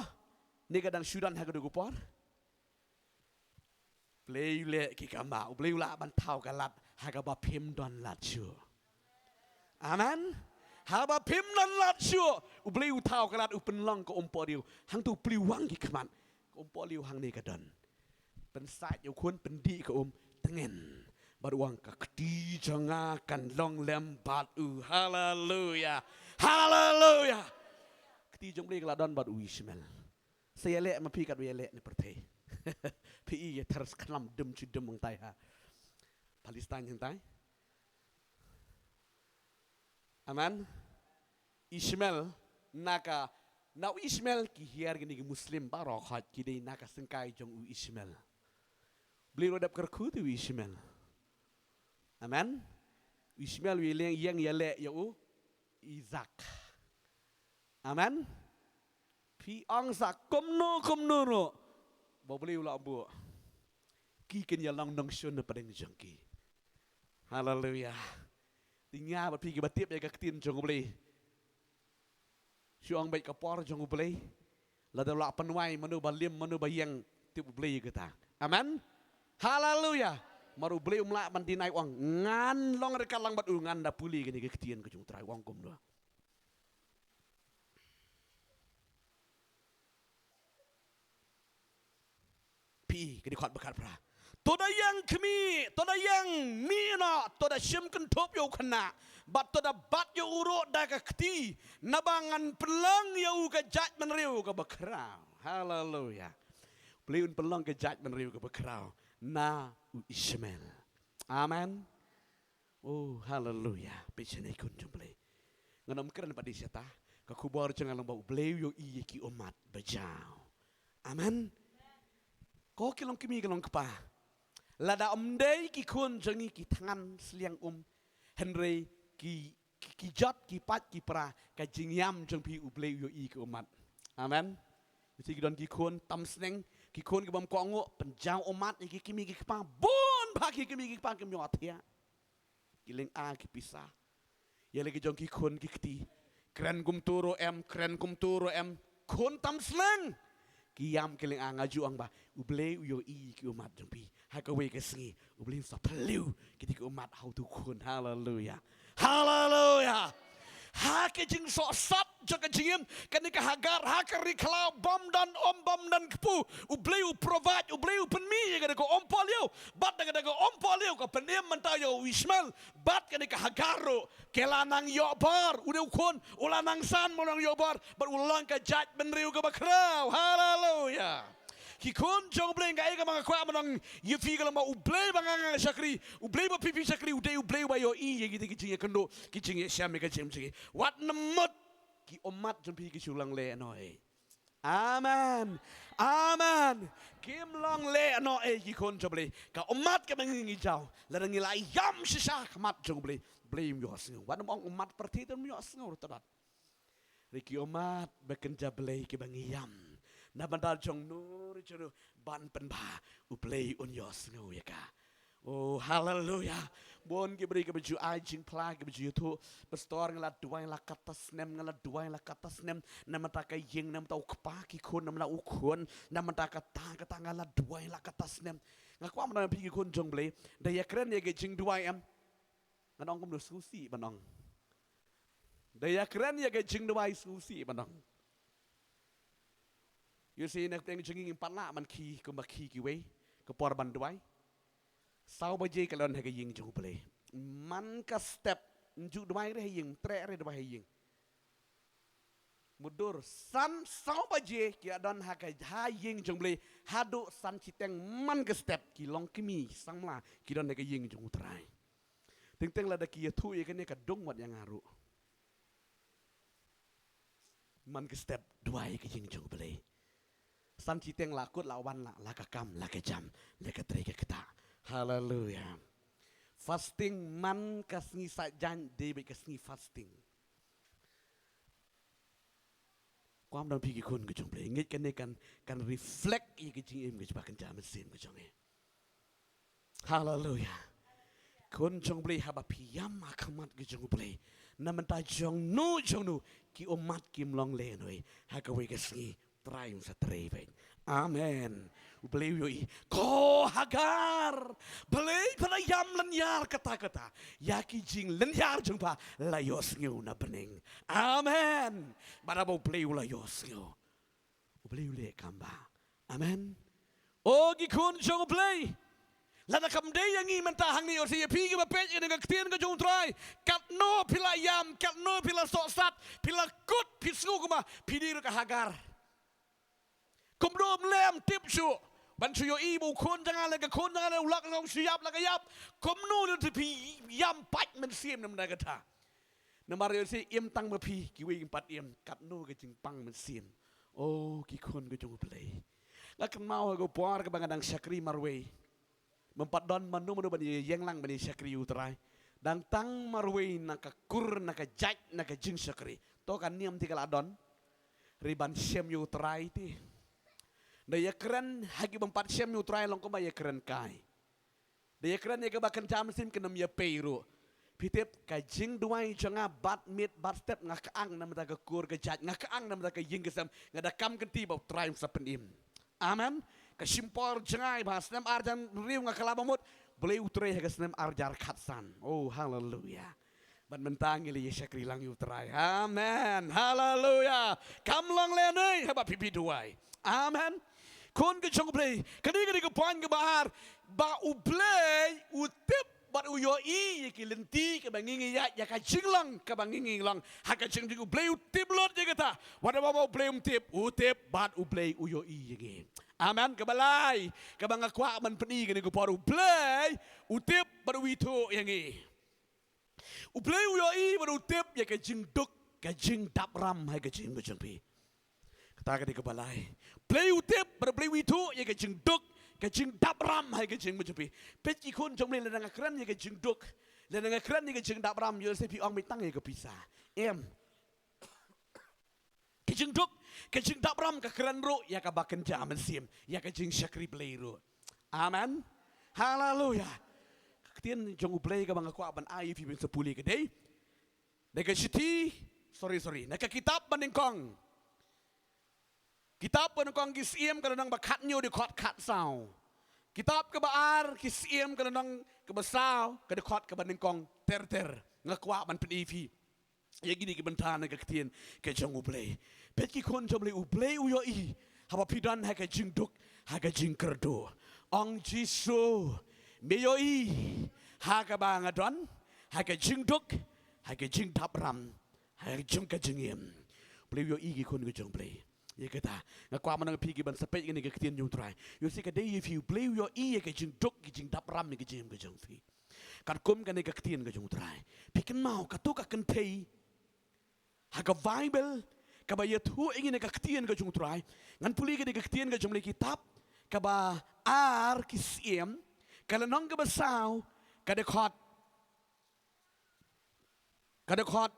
Ne ka dang shu don ha kata ka por? Blei u leh ki kama, u Blei u lah ban thaw ka lad ha kaba phim don lad shuh. Amen. Haba phim don lad shuh, u Blei u thaw ka lad, u pynlong ka umpohliew. Hangto u plie wang ki khmat. Ka umpohliew hangne ka don. Pynsait ïa u khun, pyndih ka um, tngen. Bad u ong ka kti jong nga kan long lem bad u. Haleluya. Haleluya. Kti jong u Blei ka la don bad u Ishmael. Sa ïaleh ma phi katba ïaleh ne pyrthei. Phi i ïa thar skhnam dum shi dum hangtai ha Palestine hangtai. Amen. Ishmael, na ka, na u Ishmael ki hiar kine ki Muslim baroh khoit ki dei na ka syngkai jong u Ishmael. Blei ruh dep kyrkhu te u Ishmael. Amen. U Ishmael u ïeng ïeng ïaleh ïa u Isaac. Amen. Phi ong sa kumno kumno ruh, ba U Blei u la buh, ki kin ïa long nongshun na pdeng jong ki. Haleluya. Te nga bad phi kiba tip ïa ka ktien jong U Blei, shu ong beit ka por jong U Blei, lada u la pynwai mano ba lim mano ba ïeng, tip U Blei ïa kata. Amen. Haleluya. Namar U Blei um lah ban deny, u ong ngan long ryngkat lang bad u, ngan da pule kane ka ktien ka jong U Trai, u ong kumno. Phi, ka dkhot ba khatphra. To da ïeng khmih, to da ïeng mih noh, to da shim kynthup ïa u khynnah, bad to da bat ïa u ruh da ka kti, naba ngan pynlong ïa u ka jaitbynriew kaba khraw. Haleluya. U Blei un pynlong ka jaitbynriew kaba khraw na u Ishmael. Amen. Oh, haleluya. Peit shane khun jong U Blei. Ngan ym kren pat de shata. Ka khubor jong nga long ba U Blei u ïohi ïa ki ummat ba jaw. Amen. Ko ki long kmie ki long kpa, lada ym dei ki khun jong ngi ki thngan sliang um, hynrei ki, ki, ki jot ki pait ki pra, ka jingïam jong phi U Blei u ïohi ki ummat. Amen. Phi, ki don ki khun tam sneng, ki khun ki bym kohnguh, pynjaw ummat ïa ki kmie ki kpa, bun bha ki kmie ki kpa kim ïohthiah. Ki lynga ki pisa. Ïa la ki jong ki khun ki kti. Kren kumto ruh em, kren kumto ruh em. Khun tam sneng. Ki ïam ki lynga. Nga ju ong ba U Blei u ïohi ki ummat jong phi. Ha kawei ka sngi U Blei un sa phylliew kiti ki ummat ha uto u khun. Haleluya. Haleluya. Ha ka jingsohsat jong ka jingim, kane ka Hagar, ha ka ri khlaw, bym don um, bym don kpu, U Blei u provide, U Blei u pynmih ïa kata ka umpohliew. Bad da kata ka umpohliew ka pynim mynta ïa u Ishmael. Bad kane ka Hagar ruh, ka la nang ïoh bor, u dei u khun, u la nang san, u la nang ïoh bor, bad u long ka jaitbynriew kaba khraw. Haleluya. Ki khun jong U Blei, nga ai ka ma nga kwah ban ong ïa phi ka long ba U Blei ba nga nga shakri, U Blei ba phi phi shakri, u dei U Blei uba ïohi ïa kita ki jingïakynduh, ki jingïashem ïa ka jingim jong ngi. Wat nym mut ki ummat jong phi ki shu long lehnohei. Amen. Amen. Kim long lehnohei ki khun jong U Blei. Ka ummat kaba ngi ngi jaw, lada ngi la ïam shisha ha khmat jong U Blei, U Blei um ïohsngew. Wat nym ong ummat pyrthei te um ïohsngew ruh, tang da ki ummat ba kynja Blei kiba ngi ïam na bynta jong no ruh jong no ban pynbha, U Blei un ïohsngew ïa ka. Oh, haleluya. Bun ki briew kiba ju ai jingphla, kiba ju ïathuh, Pastor, nga la duwai la katta snem, nga la duwai la katta snem na bynta ka ïing, na bynta u kpa ki khun, na bynta u khun, na bynta kata kata, nga la duwai la katta snem. Nga kwah ban ong ïa phi ki khun jong U Blei, da ïakren ïa ka jingduwai em, ngan ong kumno, sngewsih ban ong. Da ïakren ïa ka jingduwai, sngewsih ban ong. Ïohi na ka pdeng jong ngi, ngim pat lah ban khie kumba khie kiwei ka por ban duwai. Saw baje ka la don ha ka ïing jong U Blei. Man ka step, ym ju duwai re ha ïing, treh re duwai ha ïing. Mutdur san, saw baje ki la don ha ka, ha ïing jong U Blei haduh san shiteng, man ka step, ki long kmie samla, ki don ha ka ïing jong U Trai. Teng teng lada ki ïathuh ïa kane, ka dung wat ïa nga ruh. Man ka step duwai ka ïing jong U Blei. San shiteng la kut la wan la, la ka kam, la ka jam, la ka trei ka ktah. Haleluya. Fasting, man ka sngi Saitjaiñ dei beit ka sngi fasting. Kwah ban ong ïa phi ki khun ka jong U Blei, ngeit kane kan, kan reflect ïa ka jingim ka jingpynjah mynsiem ka jong ngi. Haleluya. Khun jong U Blei, haba phi ïam ha khmat ka jong U Blei, na bynta jong no jong no, ki ummat kim long lehnohei. Ha kawei ka sngi U Trai un sa trei beit. Amen. U Blei u ïohi. Ko Hagar, balei phi la ïam lynñiar katta katta? Ïa ki jinglynñiar jong pha la ïohsngew na bneng. Amen. Bad haba U Blei u la ïohsngew, U Blei u leh kam bha. Amen. O ki khun jong U Blei, lada kam dei ïa ngi mynta hangne, ïohi ïa phi kiba peit ïa kane ka ktien ka jong U Trai, katno phi la ïam, katno phi la sohsat, phi la kut, phi sngew kumba phi dei ruh ka Hagar. Kumno ym leh, ym tip shuh. Ban shu ïohi ba u khun jong nga lane ka khun jong nga lane u lak, nga ong shu ïap la ka ïap. Kumno lei te phi ïam pait mynsiem na bynta kata? Namar ïohi, im tang ma phi, kiwei kim pat im, katno ka jingpang mynsiem. O ki khun ka jong U Blei, nga kynmaw ha ka por kaba nga dang shakri marwei. Ym pat don mano mano ban ïeng lang ban ïa shakri ïa U Trai. Dang tang marwei na ka kur, na ka jait, na ka jingshakri. To ka niam te ka la don. Ri ban shem ïa u Trai te. Da ïakren ha ki bym pat shem ïa u Trai long kumba ïakren kai. Da ïakren ïa kaba kynja mynsiem kin ym ïa pei ruh. Phi tip ka jingduwai jong nga bad miet bad step nga kyang na bynta ka kur ka jait, nga kyang na bynta ka ïing ka sem, nga da kam kynti ba u Trai un sa pynim. Amen. Ka shim por jong nga ba ha snem ar hajar hynriew nga kylla ba mut. Blei u trei ha ka snem ar hajar khatsan. Oh, haleluya. Bad mynta ngi la ïa shakri lang ïa u Trai. Amen. Haleluya. Kam long lehnoh haba phi phi duwai. Amen. Khun ka jong u Blei. Kane kane ka point kaba ar. Ba u Blei u tip bad u ïohi ïa ki lynti kaba ngi ngi ïaid, ïa ka jinglong kaba ngi ngi long. Ha ka jingim u Blei u tip lut ïa kata. Wat haba u Blei um tip, u tip bad u Blei u ïohi ïa ngi. Amen. Kaba lai kaba nga kwah ban pyni kane ka por, u Blei u tip bad u ithuh ïa ngi. U Blei u ïohi bad u tip ïa ka jingduk, ka jingdap ram ha ka jingim ka jong phi. Kata ka dei kaba lai. Blei u tip bad Blei u ithuh ïa ka jingduk, ka jingdap ram ha ka jingim ka jong phi. Peit ki khun jong Blei, lada nga kren ïa ka jingduk, lada nga kren ïa ka jingdap ram, ïoh lehse phi ong beit tang ïa ka pisa. Em. Ka jingduk, ka jingdap ram ka kren ruh ïa kaba kynja mynsiem, ïa ka jingshakri Blei ruh. Amen. Haleluya. Ka ktien jong u Blei kaba nga kwah ban ai ïa phi ban sa pule ka dei na ka shithi, sorry, sorry, na ka kitab Banyngkong. Kitab Banyngkong ki Syiem ka lynnong ba khathynñiew dkhot khatsaw. Kitab kaba ar ki Syiem ka lynnong kaba saw ka dkhot kaba nyngkong ter ter. Nga kwah ban pyni ïa phi ïa kine ki bynta na ka ktien ka jong u Blei. Peit ki khun jong u Blei, u Blei u ïohi haba phi don ha ka jingduk, ha ka jingkyrduh. Ong Jisu, me ïohi ha kaba nga don, ha ka jingduk, ha ka jingdap ram, ha ka jong ka jingim. U Blei u ïohi ki khun ka jong u Blei. Ïa kata nga kwah ban ong ïa phi ki ban sa peit kane ka ktien jong u Trai. Ïoh lehse ka dei ïa phi, u Blei u ïohi ïa ka jingduk, ka jingdap ram ïa ka jingim ka jong phi. Katkum kane ka ktien ka jong u Trai. Phi kynmaw kato ka kynthei ha ka Baibl kaba ïathuh ïa ngi na ka ktien ka jong u Trai. Ngan pule kane ka ktien ka jong u Blei, kitab kaba ar ki Syiem ka lynnong kaba saw ka dkhot, ka dkhot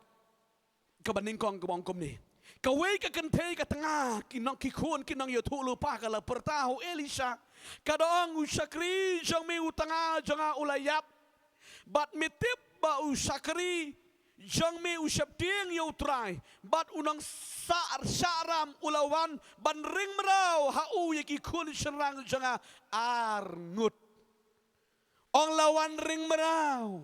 kaba nyngkong kaba ong kumne. Kawei ka kynthei ka tnga ki nong, ki khun ki nongïathuhlypa, ka la pyrta ha u Elisha, ka da ong, u shakri jong me u tnga jong nga u la ïap. Bad me tip ba u shakri jong me u sheptieng ïa u Trai, bad u nongsah shah ram u la wan ban ring mraw ha u ïa ki khun shynrang jong nga ar ngut. Ong la wan ring mraw.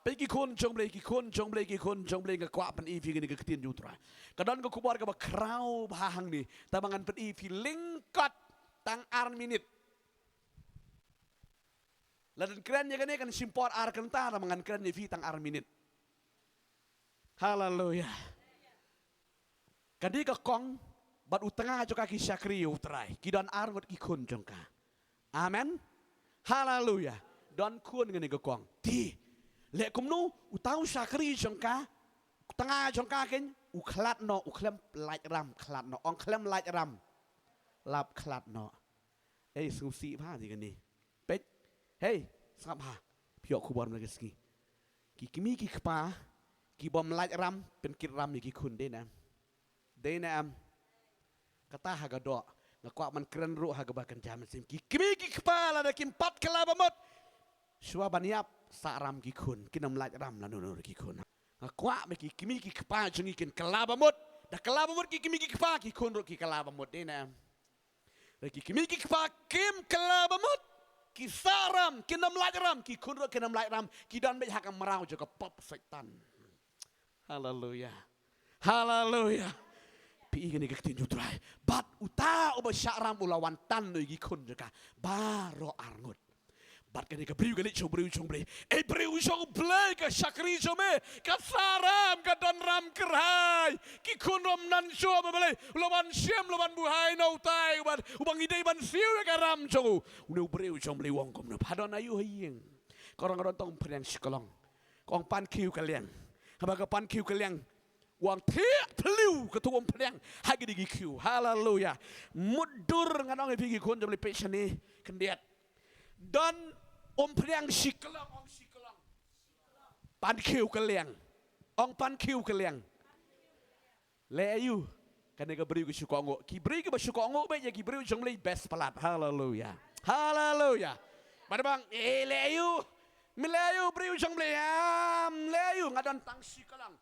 Peit ki khun jong u Blei, ki khun jong u Blei, ki khun jong u Blei, nga kwah pyni ïa phi kane ka ktien jong u Trai. Ka don ka khubor kaba khraw bha hangne, tangba ngan pyni ïa phi lyngkot tang ar minit. Lada ngan kren ïa kane kan shim por ar kynta, tangba ngan kren ïa phi tang ar minit. Haleluya. Ka dei ka kong bad u tnga jong ka ki shakri ïa u Trai. Ki don ar ngut ki khun jong ka. Amen. Haleluya. Don khun kane ka kong. Te leh kumno uta u shakri jong ka, u tnga jong ka keiñ, u khlad noh, u khlem lait ram, khlad noh. Ong khlem lait ram. Lap khlad noh. Ei, sngewsih bha ïa kane. Peit. Hei, sngap bha. Phi ïoh khubor mynta ka sngi. Ki kmie ki kpa ki bym lait ram, pynkit ram ïa ki khun, dei ne em? Dei ne em? Kata ha ka doh. Nga kwah ban kren ruh ha kaba kynja mynsiem. Ki kmie ki kpa lada kim pat kylla ba mut, shuwa ban ïap, sah ram ki khun, kin ym lait ram lano lano ruh ki khun. Nga kwah ba ki kmie ki kpa jong ngi kin kylla ba mut. Da kylla ba mut ki kmie ki kpa, ki khun ruh ki kylla ba mut, dei ne em? Lada ki kmie ki kpa kim kylla ba mut, ki sah ram, kin ym lait ram, ki khun ruh kin ym lait ram, ki don beit ha ka mraw jong ka pop Soitan. Haleluya. Haleluya. Phi i kane ka ktien jong u Trai. Bad uta uba shah ram u la wan tan noh ïa ki khun jong ka baroh ar ngut. Bad kane ka briew ka leit sha u briew jong u Blei. Ei briew jong u Blei, ka shakri jong me ka sah ram, ka don ram kyrhai. Ki khun ruh ym don shuh, ba balei? U la wan shim, u la wan buhai na utai uba, uba ngi dei ban siew ïa ka ram jong u. Une u briew jong u Blei u ong kumno? Pha don aïu ha ïing? Ka ong nga don tang umphniang shi klong. Ka ong pan khiew ka liang. Haba ka pan khiew ka liang, u ong thiah thliew kato umphniang ha kine ki khiew. Haleluya. Mutdur, ngan ong ïa phi ki khun jong u Blei, peit shane khyndiat. Don umphniang shi klong, ong shi klong. Pan khiew ka liang. Ong pan khiew ka liang. Leh aïu? Kane ka briew ka shu kohnguh. Ki briew kiba shu kohnguh beit ïa ki briew jong U Blei best palat. Haleluya. Haleluya. Bad bang, eh, leh aïu. Me leh aïu briew jong U Blei. Am, leh aïu nga don tang shi kyllong.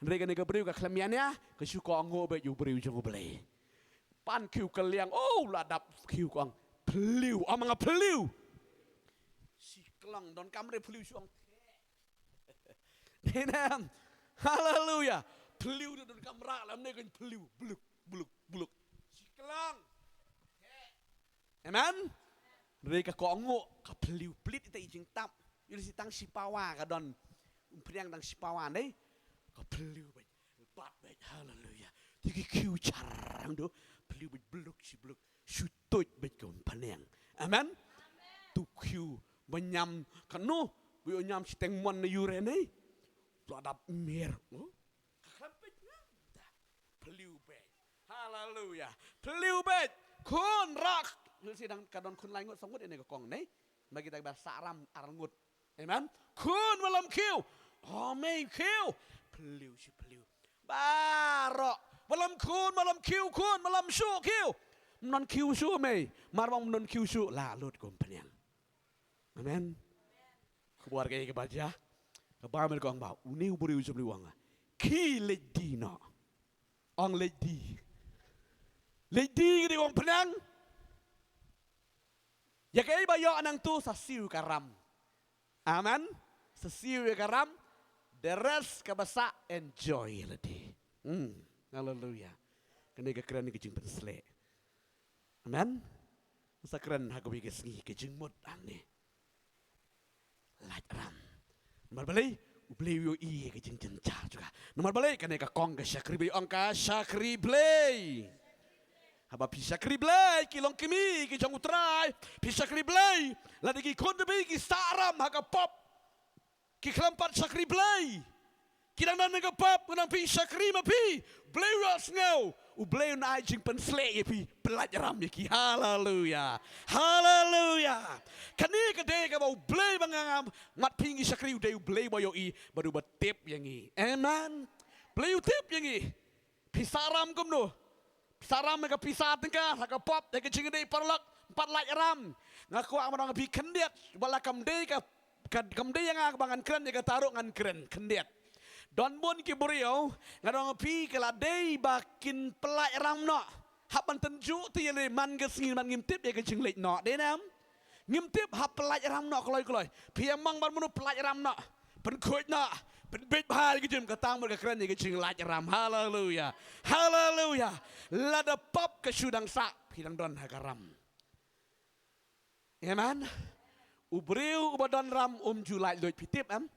Hynrei kane ka briew ka khlem ïania, ka shu kohnguh beit ïa u briew jong U Blei. Pan khiew kylliang, oh, la dap khiew kong. Pylliu, am nga pylliu. Shi kyllong donkam re pylliu shu ong. Amen. Haleluya. Pylliu donkam rah lam ne kan pylliu. Bluk, bluk, bluk. Shi kyllong. Amen. Re ka kohnguh, ka pylliu plit ita i jingtap. Ïa shi tang shi pawa ka don. Umphniang tang shi pawa ne. Ka pylliu beit. Bat beit. Haleluya. Te ki khiew charang do. Pylliu beit bluk shi bluk. Shu tuid beit ka umphniang. Amen. Tu khiew ba ñiam kano. Ba ïoh ñiam shiteng mon na ïure ne. Tu adap mer. Oh. Ka khlem peit nga. Pylliu beit. Haleluya. Pylliu beit. Khun rak. Ïul si dang ka don khun lai ngut song ngut ine ka kong ne. Ma kita ba sah ram ar ngut. Amen. Khun ba lam khiew. Oh mei khiew. Pylliu shi pylliu. Baroh. Ba lam khun, ba lam khiew khun, ba lam shuh khiew. Ym don khiew shuh mei. Mar bang ym don khiew shuh. La lut ka umphniang. Amen. Khubor kaei kaba jia. Kaba mel kong ba. Une u briew jong U Blei u ong. Khie leit die noh. Ong leit die. Leit die ka dei ka umphniang. Ïa kaei ba ïoh nangtu sa siew ka ram. Amen. Sa siew ïa ka ram. The rest kaba sah enjoy lade. Hmm. Haleluya. Kane ka kren ka jingpynshlur. Amen. Sa kren ha kawei ka sngi ka jingmut hangne. Lait ram. Namar balei, U Blei u ïohi ka jingjynjar jong ka. Namar balei, kane ka kong ka shakri Blei, ong ka shakri Blei. Haba phi shakri Blei, ki longkmie ki jong U Trai, phi shakri Blei. Lada ki khun ki sah ram ha ka pop, ki khlem pat shakri Blei. Ki dang don ha ka pop, ki dang phi shakri ma phi. Blei u ïohsngew. U Blei un ai jingpynshlur ïa phi. Pyllait ram ïa ki. Haleluya. Haleluya. Kane ka dei kaba U Blei ba nga ngam. Mat phi ngi shakri, u dei U Blei ba ïohi. Bad uba tip ïa ngi. Amen. Blei u tip ïa ngi. Phi sah ram kumno? Phi sah ram ha ka pisa tyngka, ha ka pop, ha ka jingïadei paralok, ym pat lait ram. Nga kwah ban ong ïa phi khyndiat, wat la kam dei ka, ka, kam dei ïa nga ba ngan kren ïa kata ruh ngan kren khyndiat. Don bun ki briew, nga ong ïa phi ka la dei ba kin pyllait ram noh. Hap ban tynjuh te ïa lade man ka sngi man ngim tip ïa ka jingleit noh, dei ne em? Ngim tip, hap pyllait ram noh kloi kloi. Phi ïa mong ban mano pyllait ram noh. Pynkhuid noh. Pynbeit bha ïa ka jingim, kata mut ka kren ïa ka jinglait ram. Haleluya. Haleluya. Lada pop ka shu dang sah, phi dang don ha ka ram. Amen. U briew uba don ram um ju lait luid, phi tip em?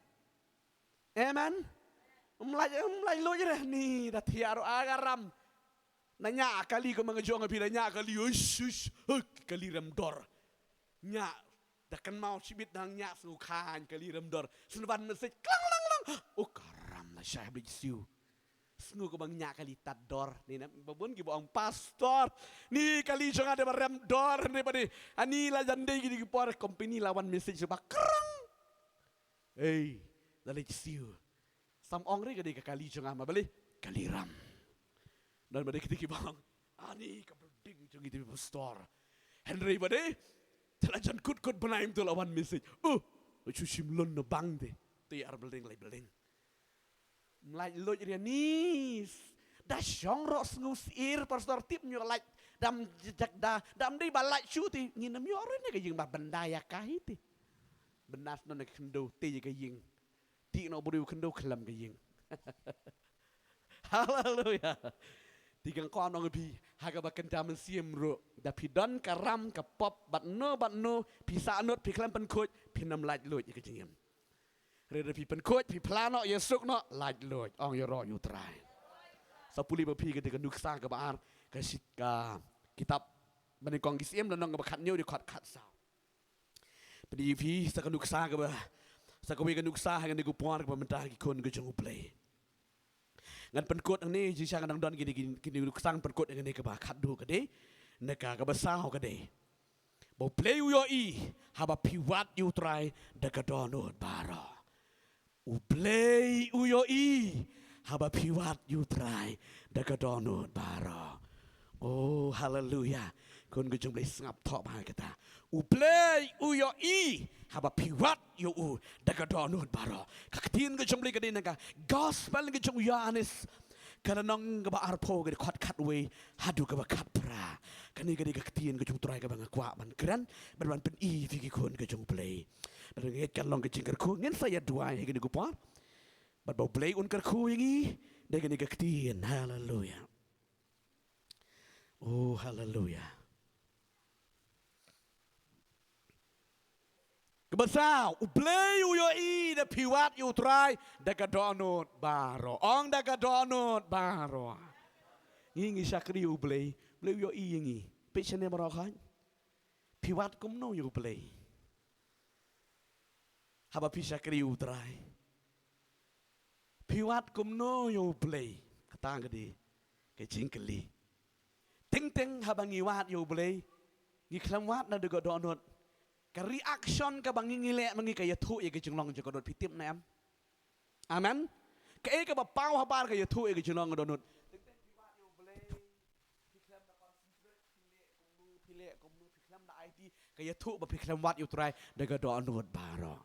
Amen. Um lait, um lait luid re ni, da thiah ruh ha ka ram. Na ñiah kali, kumba nga ju ong ïa phi, da ñiah kali, uish, uish, huk, kali rem dor. Ñiah, da kynmaw shibit dang ñiah sngew khañ kali rem dor. Sngewbha message, klang, lang, lang. Oh, ka ram lashai ha Blei Jisu. Sngew kumba ñiah kali tad dor. Ni na, ba bun kiba ong pastor. Ni kali jong nga dei ba rem dor, ni ba dei. Ani la jan dei kine ki por company la wan message ba krang. Ei, da leit siew. Sam ong re ka dei ka kali jong nga, ma balei? Kali ram. Don ba dei kito kiba ong, ani ka building jong ngi te pastor. Hynrei ba dei, te la jan kut kut bnai mynta la wan message. Uh, shu shim loan na bank te. Te ar building lai building. Ym lait luid re ni. Da shong ruh sngew syiar pastor, tip ym ïoh lait. Dam jak da, dam dei ba lait shuh te. Ngin ym ïoh ruh ne ka ïing ba bynda ïa ka hi te. Bynda snon ne ka khyndew te ïa ka ïing. Te noh briew khyndew khlem ka ïing. Haleluya. Te nga kwah ban ong ïa phi, ha kaba kynja mynsiem ruh, da phi don ka ram ka pop bad no bad no, phi sahnud, phi khlem pynkhuid, phin ym lait luid ïa ka jingim. Hynrei da phi pynkhuid, phi phla noh, ïasuk noh, lait luid, ong ïaroh ïa U Trai. Sa pule ma phi ka dei ka nuksa kaba ar, ka shi-, ka kitab Banyngkong ki Syiem lynnong kaba khathynñiew dkhot khatsaw. Pynïaid ïa phi sa ka nuksa kaba, sa kawei ka nuksa ha kane ka por kaba mynta ha ki khun ka jong U Blei. Ngan pynkut hangne, jingshisha ngan dang don kine, kine, kine ki nuksa, ngan pynkut hangne, kaba khatduh ka dei, na ka, kaba saw ka dei, ba U Blei u ïohi haba phi wad ïa U Trai da ka dohnud baroh. U Blei u ïohi haba phi wad ïa u Trai da ka dohnud baroh. Oh, haleluya. Khun ka jong U Blei, sngap thoh bha kata. U Blei u ïohi haba phi wad ïa u da ka dohnud baroh. Ka ktien ka jong U Blei ka dei na ka Gospel ka jong u Ïoannis, ka lynnong kaba arphew, ka dkhot khatwei haduh kaba khatphra. Kane ka dei ka ktien ka jong u Trai kaba nga kwah ban kren bad ban pyni ïa phi ki khun ka jong U Blei. Bad ngeit kan long ka jingkyrkhu, ngin sa ïa duwai ha kane ka por. Bad ba U Blei un kyrkhu ïa ngi da kane ka ktien. Haleluya. Oh, haleluya. Kaba saw, U Blei u ïohi da phi wad ïa u Trai da ka dohnud baroh. Ong da ka dohnud baroh. Ngi ngi shakri ïa U Blei, U Blei u ïohi ïa ngi. Phi shane baroh khot. Phi wad kumno ïa U Blei haba phi shakri ïa u Trai? Phi wad kumno ïa U Blei? Kata ka dei ka jingkylli. Teng teng haba ngi wad ïa U Blei, ngi khlem wad na da ka dohnud, ka reaction kaba ngi ngi leh ma ngi ka ïathuh ïa ka jinglong jong ka dohnud, phi tip ne em? Amen. Kaei kaba paw habar ka ïathuh ïa ka jinglong ka dohnud? Teng teng phi wad ïa U Blei, phi khlem da concentrate, phi leh kumno, phi leh kumno, phi khlem da aiti, ka ïathuh ba phi khlem wad ïa u Trai da ka dohnud baroh.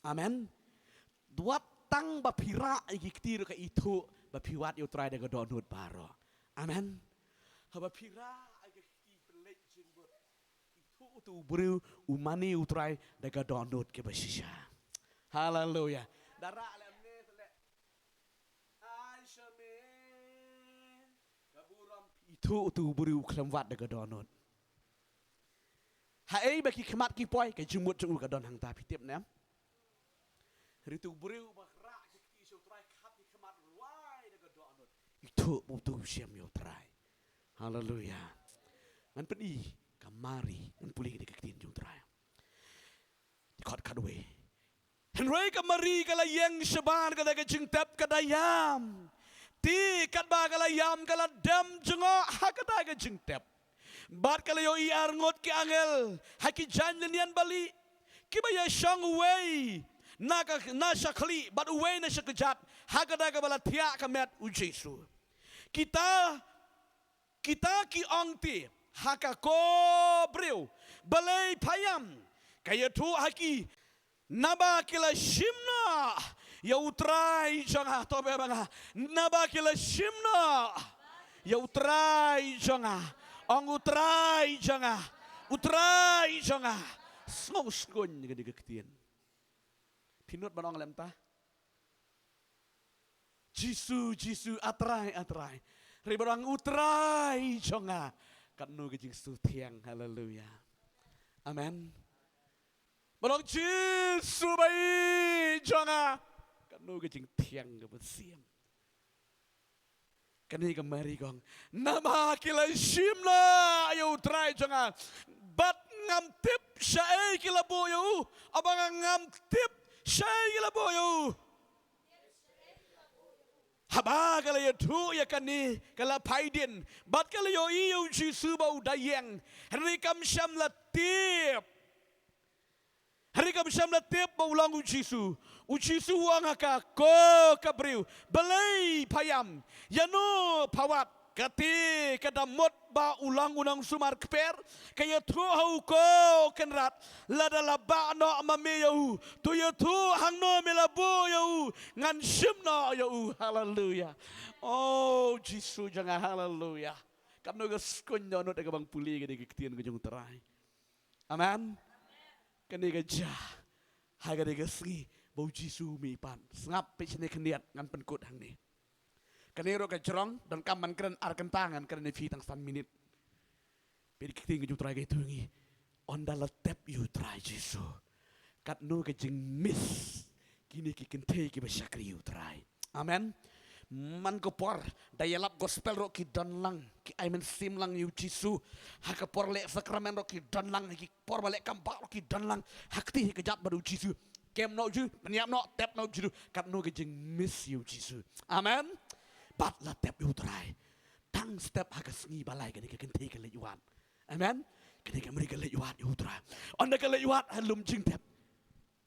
Amen. Wat tang ba phi rah ïa ki kti ruh ka ithuh ba phi wad ïa u Trai da ka dohnud baroh. Amen. Haba phi rah ïa ki kti pynleit jingmut, ithuh utu u briew u mane u Trai da ka dohnud kaba shisha. Haleluya. Da rah leh mane leh. Ai shame. Ka burom, ithuh utu u briew u khlem wad da ka dohnud. Haei ba ki khmat ki poi, ka jingmut jong u ka don hangta, phi tip ne em? Hynrei utu u briew ba rah ki kti sha u Trai, khap ki khmat, rwai da ka dohnud, ithuh ba utu u shem ïa u Trai. Haleluya. Ngan pyni ka Mari, ngan pule kane ka ktien jong u Trai. Dkhot khatwei. Hynrei ka Mari ka la ïeng shabar kata ka jingtep, ka da ïam. Te katba ka la ïam, ka la dem jngoh ha kata ka jingtep. Bad ka la ïohi ar ngut ki angel ha ki jaiñ lynñian balieh, kiba ïashong, uwei na ka, na sha khlieh bad uwei na sha kjat, ha kata kaba la thiah ka met u Jisu. Kita Kita ki ong te ha ka, ko briew, balei pha ïam? Ka ïathuh ha ki, naba ki la shim noh ïa u Trai jong nga. To beh ba nga, naba ki la shim noh ïa u Trai jong nga. Ong u Trai jong nga, u Trai jong nga. Sngew sngew ïa kane ka ktien. Phi nud ban ong lem ta? Jisu, Jisu, a Trai, a Trai. Hynrei ba ong u Trai jong nga, katno ka jingsuhthiang, haleluya. Amen. Ba ong Jisu ba ïeit jong nga, katno ka jingthiang kaba siem. Kane ka Mari ka ong, naba ki la shim noh ïa u Trai jong nga, bad ngam tip shaei ki la buh ïa u. Haba nga ngam tip shaei ki la buh ïa u. Haba ka la ïathuh ïa kane, ka la phai dien bad ka la ïohi ïa u Jisu ba u da ïeng. Hynrei kam shym la tip. Hynrei kam shym la tip ba u long u Jisu. U Jisu u ong ha ka, ko ka briew, balei pha ïam? Ïano pha wad? Kata ka da mut ba u long u nongsumar kper. Ka ïathuh ha u, ko kynrad, lada la bah noh ma me ïa u, to ïathuh hangno me la buh ïa u, ngan shim noh ïa u. Haleluya. O Jisu jong nga, haleluya. Katno ka skun dohnud ïa kaba nga pule ïa kane ka ktien ka jong u Trai. Amen. Kane ka jia ha kane ka sngi ba u Jisu u mihpat. Sngap, peit shane khyndiat, ngan pynkut hangne. Kane ruh ka jrong, donkam ban kren ar kynta, ngan kren ïa phi tang san minit. Peit ka ktien ka jong u Trai ka ïathuh ïa ngi, ynda la tep ïa u Trai Jisu, katno ka jingmiss kine ki kynthei kiba shakri ïa u Trai. Amen. Man ka por da ïalap gospel ruh ki don lang, ki ai mynsiem lang ïa u Jisu. Ha ka por leh sakramen ruh ki don lang, ha ki por ba leh kam bah ruh ki don lang. Ha kti ha kjat bad u Jisu. Kem noh u Jisu, pynïap noh, tep noh u Jisu. Katno ka jingmiss ïa u Jisu. Amen. Bad la tep ïa u Trai. Tang step ha ka sngi ba lai kane ka kynthei ka leit wad. Amen. Kane ka Mari ka leit wad ïa u Trai. Ynda ka leit wad ha lum jingtep,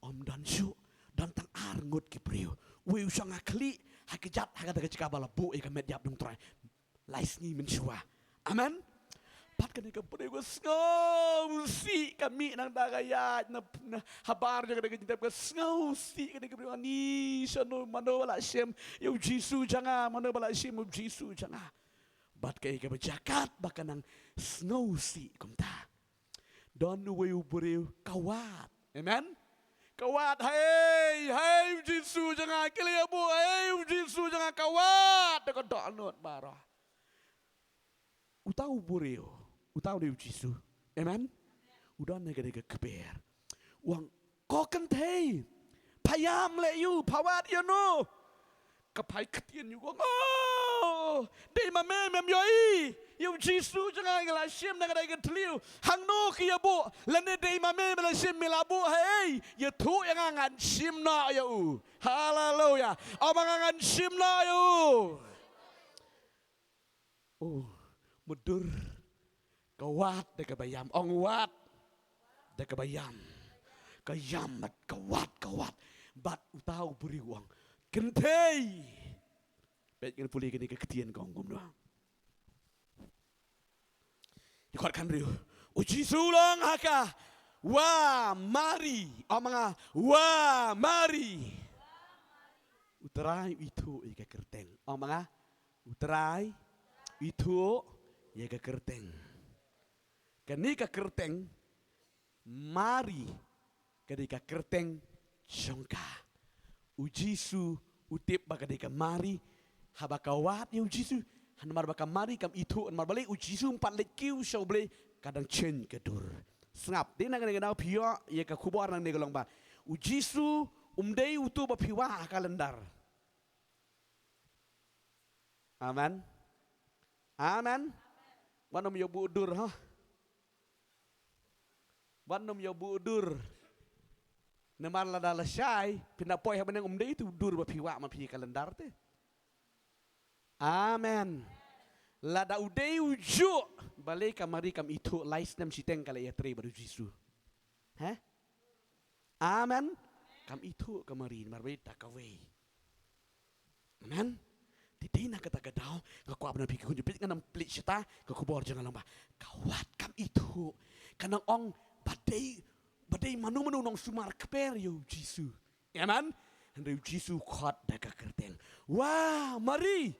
ym don shuh, don tang ar ngut ki briew. Uwei u shong ha khlieh, Ha ka jaka, ha kata ka jaka ba la buh ïa ka met ïap jong u Trai lai sngi mynshuwa. Amen. Bad kane ka briew ka sngewsih, ka mih nangta ka ïaid na, na habar jong kane ka jingtep, ka sngewsih kane ka briew, ani shano, mano ba la shim ïa u Jisu jong nga, mano ba la shim ïa u Jisu jong nga. Bad kaei kaba jia katba ka nang sngewsih kumta? Don uwei u briew ka wad. Amen. Ka wad, hei, hei u Jisu jong nga, khie leit ïabuh, hei u Jisu jong nga, ka wad da ka dohnud baroh. Uta u briew, uta u dei u Jisu. Amen. U don ha kane ka kper. U ong, ko kynthei, pha ïam leh ïa u, pha wad ïano? Ka phai ktien ïa u, ka ong, oh, dei ma me mem ïohi ïa u Jisu jong nga, nga la shim na ka dei ka thliew. Hangno ki ïabuh? Lane dei ma me ba la shim, me la buh ha ei? Ïathuh ïa nga, ngan shim noh ïa u. Haleluya. Ong ma nga, ngan shim noh ïa u. Oh, mutdur. Ka wad da kaba ïam. Ong, wad da kaba ïam. Ka ïam bad ka wad, ka wad. Bad uta u briew u ong, kynthei. Peit, ngan pule kane ka ktien, ka ong kumno. Dkhot khathynriew. U Jisu u ong ha ka, wa Mari. Ong ma nga, wa Mari. U Trai u ithuh ïa ka kyrteng. Ong ma nga, u Trai u ithuh ïa ka kyrteng. Kane ka kyrteng Mari, ka dei ka kyrteng jong ka. U Jisu u tip ba ka dei ka Mari, haba ka wad ïa u Jisu, namar ba ka Mari kam ithuh, namar balei? U Jisu um pat leit kiew sha U Blei, ka dang change ka dur. Sngap, dei na kane ka daw phi ïoh ïa ka khubor nangne ka long ba u Jisu um dei uto ba phi wah ha ka lyndar. Amen. Amen. Wat nym ïa buh dur, ha. Wat nym ïa buh dur. Namar lada lashai, phin da poi ha bneng, um dei uto u dur ba phi wah ma phi ha ka lyndar te. Amen. Lada u dei u juh, balei ka Mari kam ithuh, lai snem shiteng ka la ïatrei bad u Jisu? He? Amen. Kam ithuh ka Mari, namar ba ïeit da kawei. Amen. Te dei na kata ka daw nga kwah ban ong ïa phi ki khun jong U Blei, ngan ym plie shata, ka khubor jong nga long ba ka wad, kam ithuh. Ka nang ong ba dei, ba dei mano mano u nongsumar kper ïa u Jisu. Amen. Hynrei u Jisu u khot da ka kyrteng, wa Mari.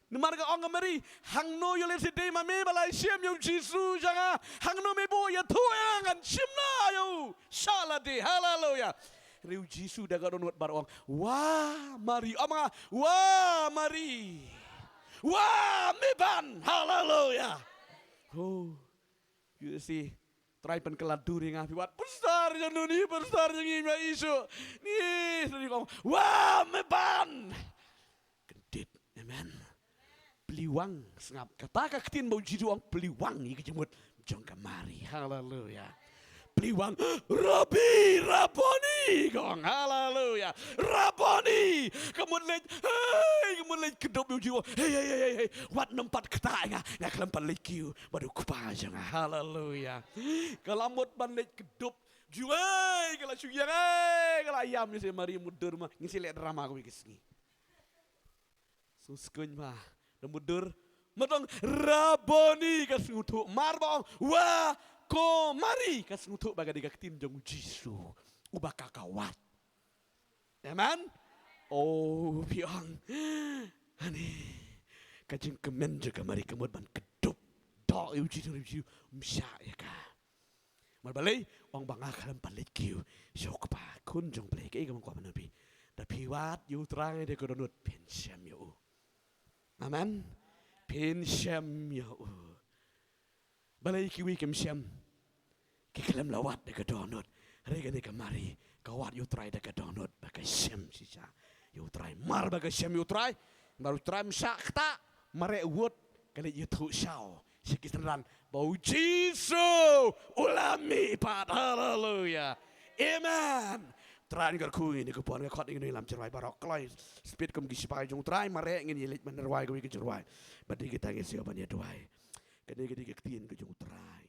Namar ka ong ka Mari, hangno ïoh lehse dei ma me ba la shim ïa u Jisu jong nga? Hangno me buh? Ïathuh ïa nga, ngan shim noh ïa u sha lade. Haleluya. Hynrei u Jisu da ka dohnud baroh u ong, wa Mari. Ong ma nga, wa Mari. Wa me ban. Haleluya. Oh. You see, Trai pynkylla dur ïa nga, phi wad, pastor jong ngi, pastor jong ngi, ma Jisu. Ni, sdang ong, wa me ban. Kyndit. Amen. Plie wang, sngap. Kata ka ktien ba u Jisu u ong, plie wang ïa ka jingmut jong ka Mari. Haleluya. Plie wang, Rabbi, Rabboni, ka ong. Haleluya. Rabboni. Ka mut leit, hei, ka mut leit kdup ïa u Jisu. Hei, hei, hei, hei, hei. Wat nym pat ktah ïa nga, nga khlem pat leit kiew bad u Kpa jong nga. Haleluya. Ka la mut ban leit kdup. Jisu, hei, ka la shu ïeng, hei, ka la ïam. Ïa se Mari mutdur ma, ngin sa leh drama kawei ka sngi. Sngewskuiñ ma, da mutdur, ma tang Rabboni ka sngewthuh, mar ba ong, wa ko Mari, ka sngewthuh ba ka dei ka ktien jong u Jisu uba ka ka wad. Amen. Oh, phi ong, ani, ka jingkmen jong ka Mari ka mut ban kdup doh ïa u Jisu, u Jisu um shah ïa ka. Namar balei? Ong ba nga khlem pat leit kiew sha u Kpa. Khun jong U Blei, kaei kaba nga kwah ban ong ïa phi, da phi wad ïa u Trai da ka dohnud, phin shem ïa u. Amen. Phin shem ïa u. Balei kiwei kim shem? Ki khlem la wad da ka dohnud. Hynrei kane ka Mari ka wad ïa u Trai da ka dohnud, ba ka shem shisha ïa u Trai. Mar ba ka shem ïa u Trai, mar u Trai um shah ktah, mareh wut, ka leit ïathuh shaw sha ki synran ba u Jisu u la mih pat. Haleluya. Amen. Trai un kyrkhu ïa ngi, ngi khot ïa ngi, ngi lam jingrwai baroh kloi. Speed kum ki sipai jong u Trai, mareh ngin ïa leit ban rwai kawei ka jingrwai. Bad dei kita ngin sa ïoh ban ïa duwai. Kane ka dei ka ktien ka jong u Trai.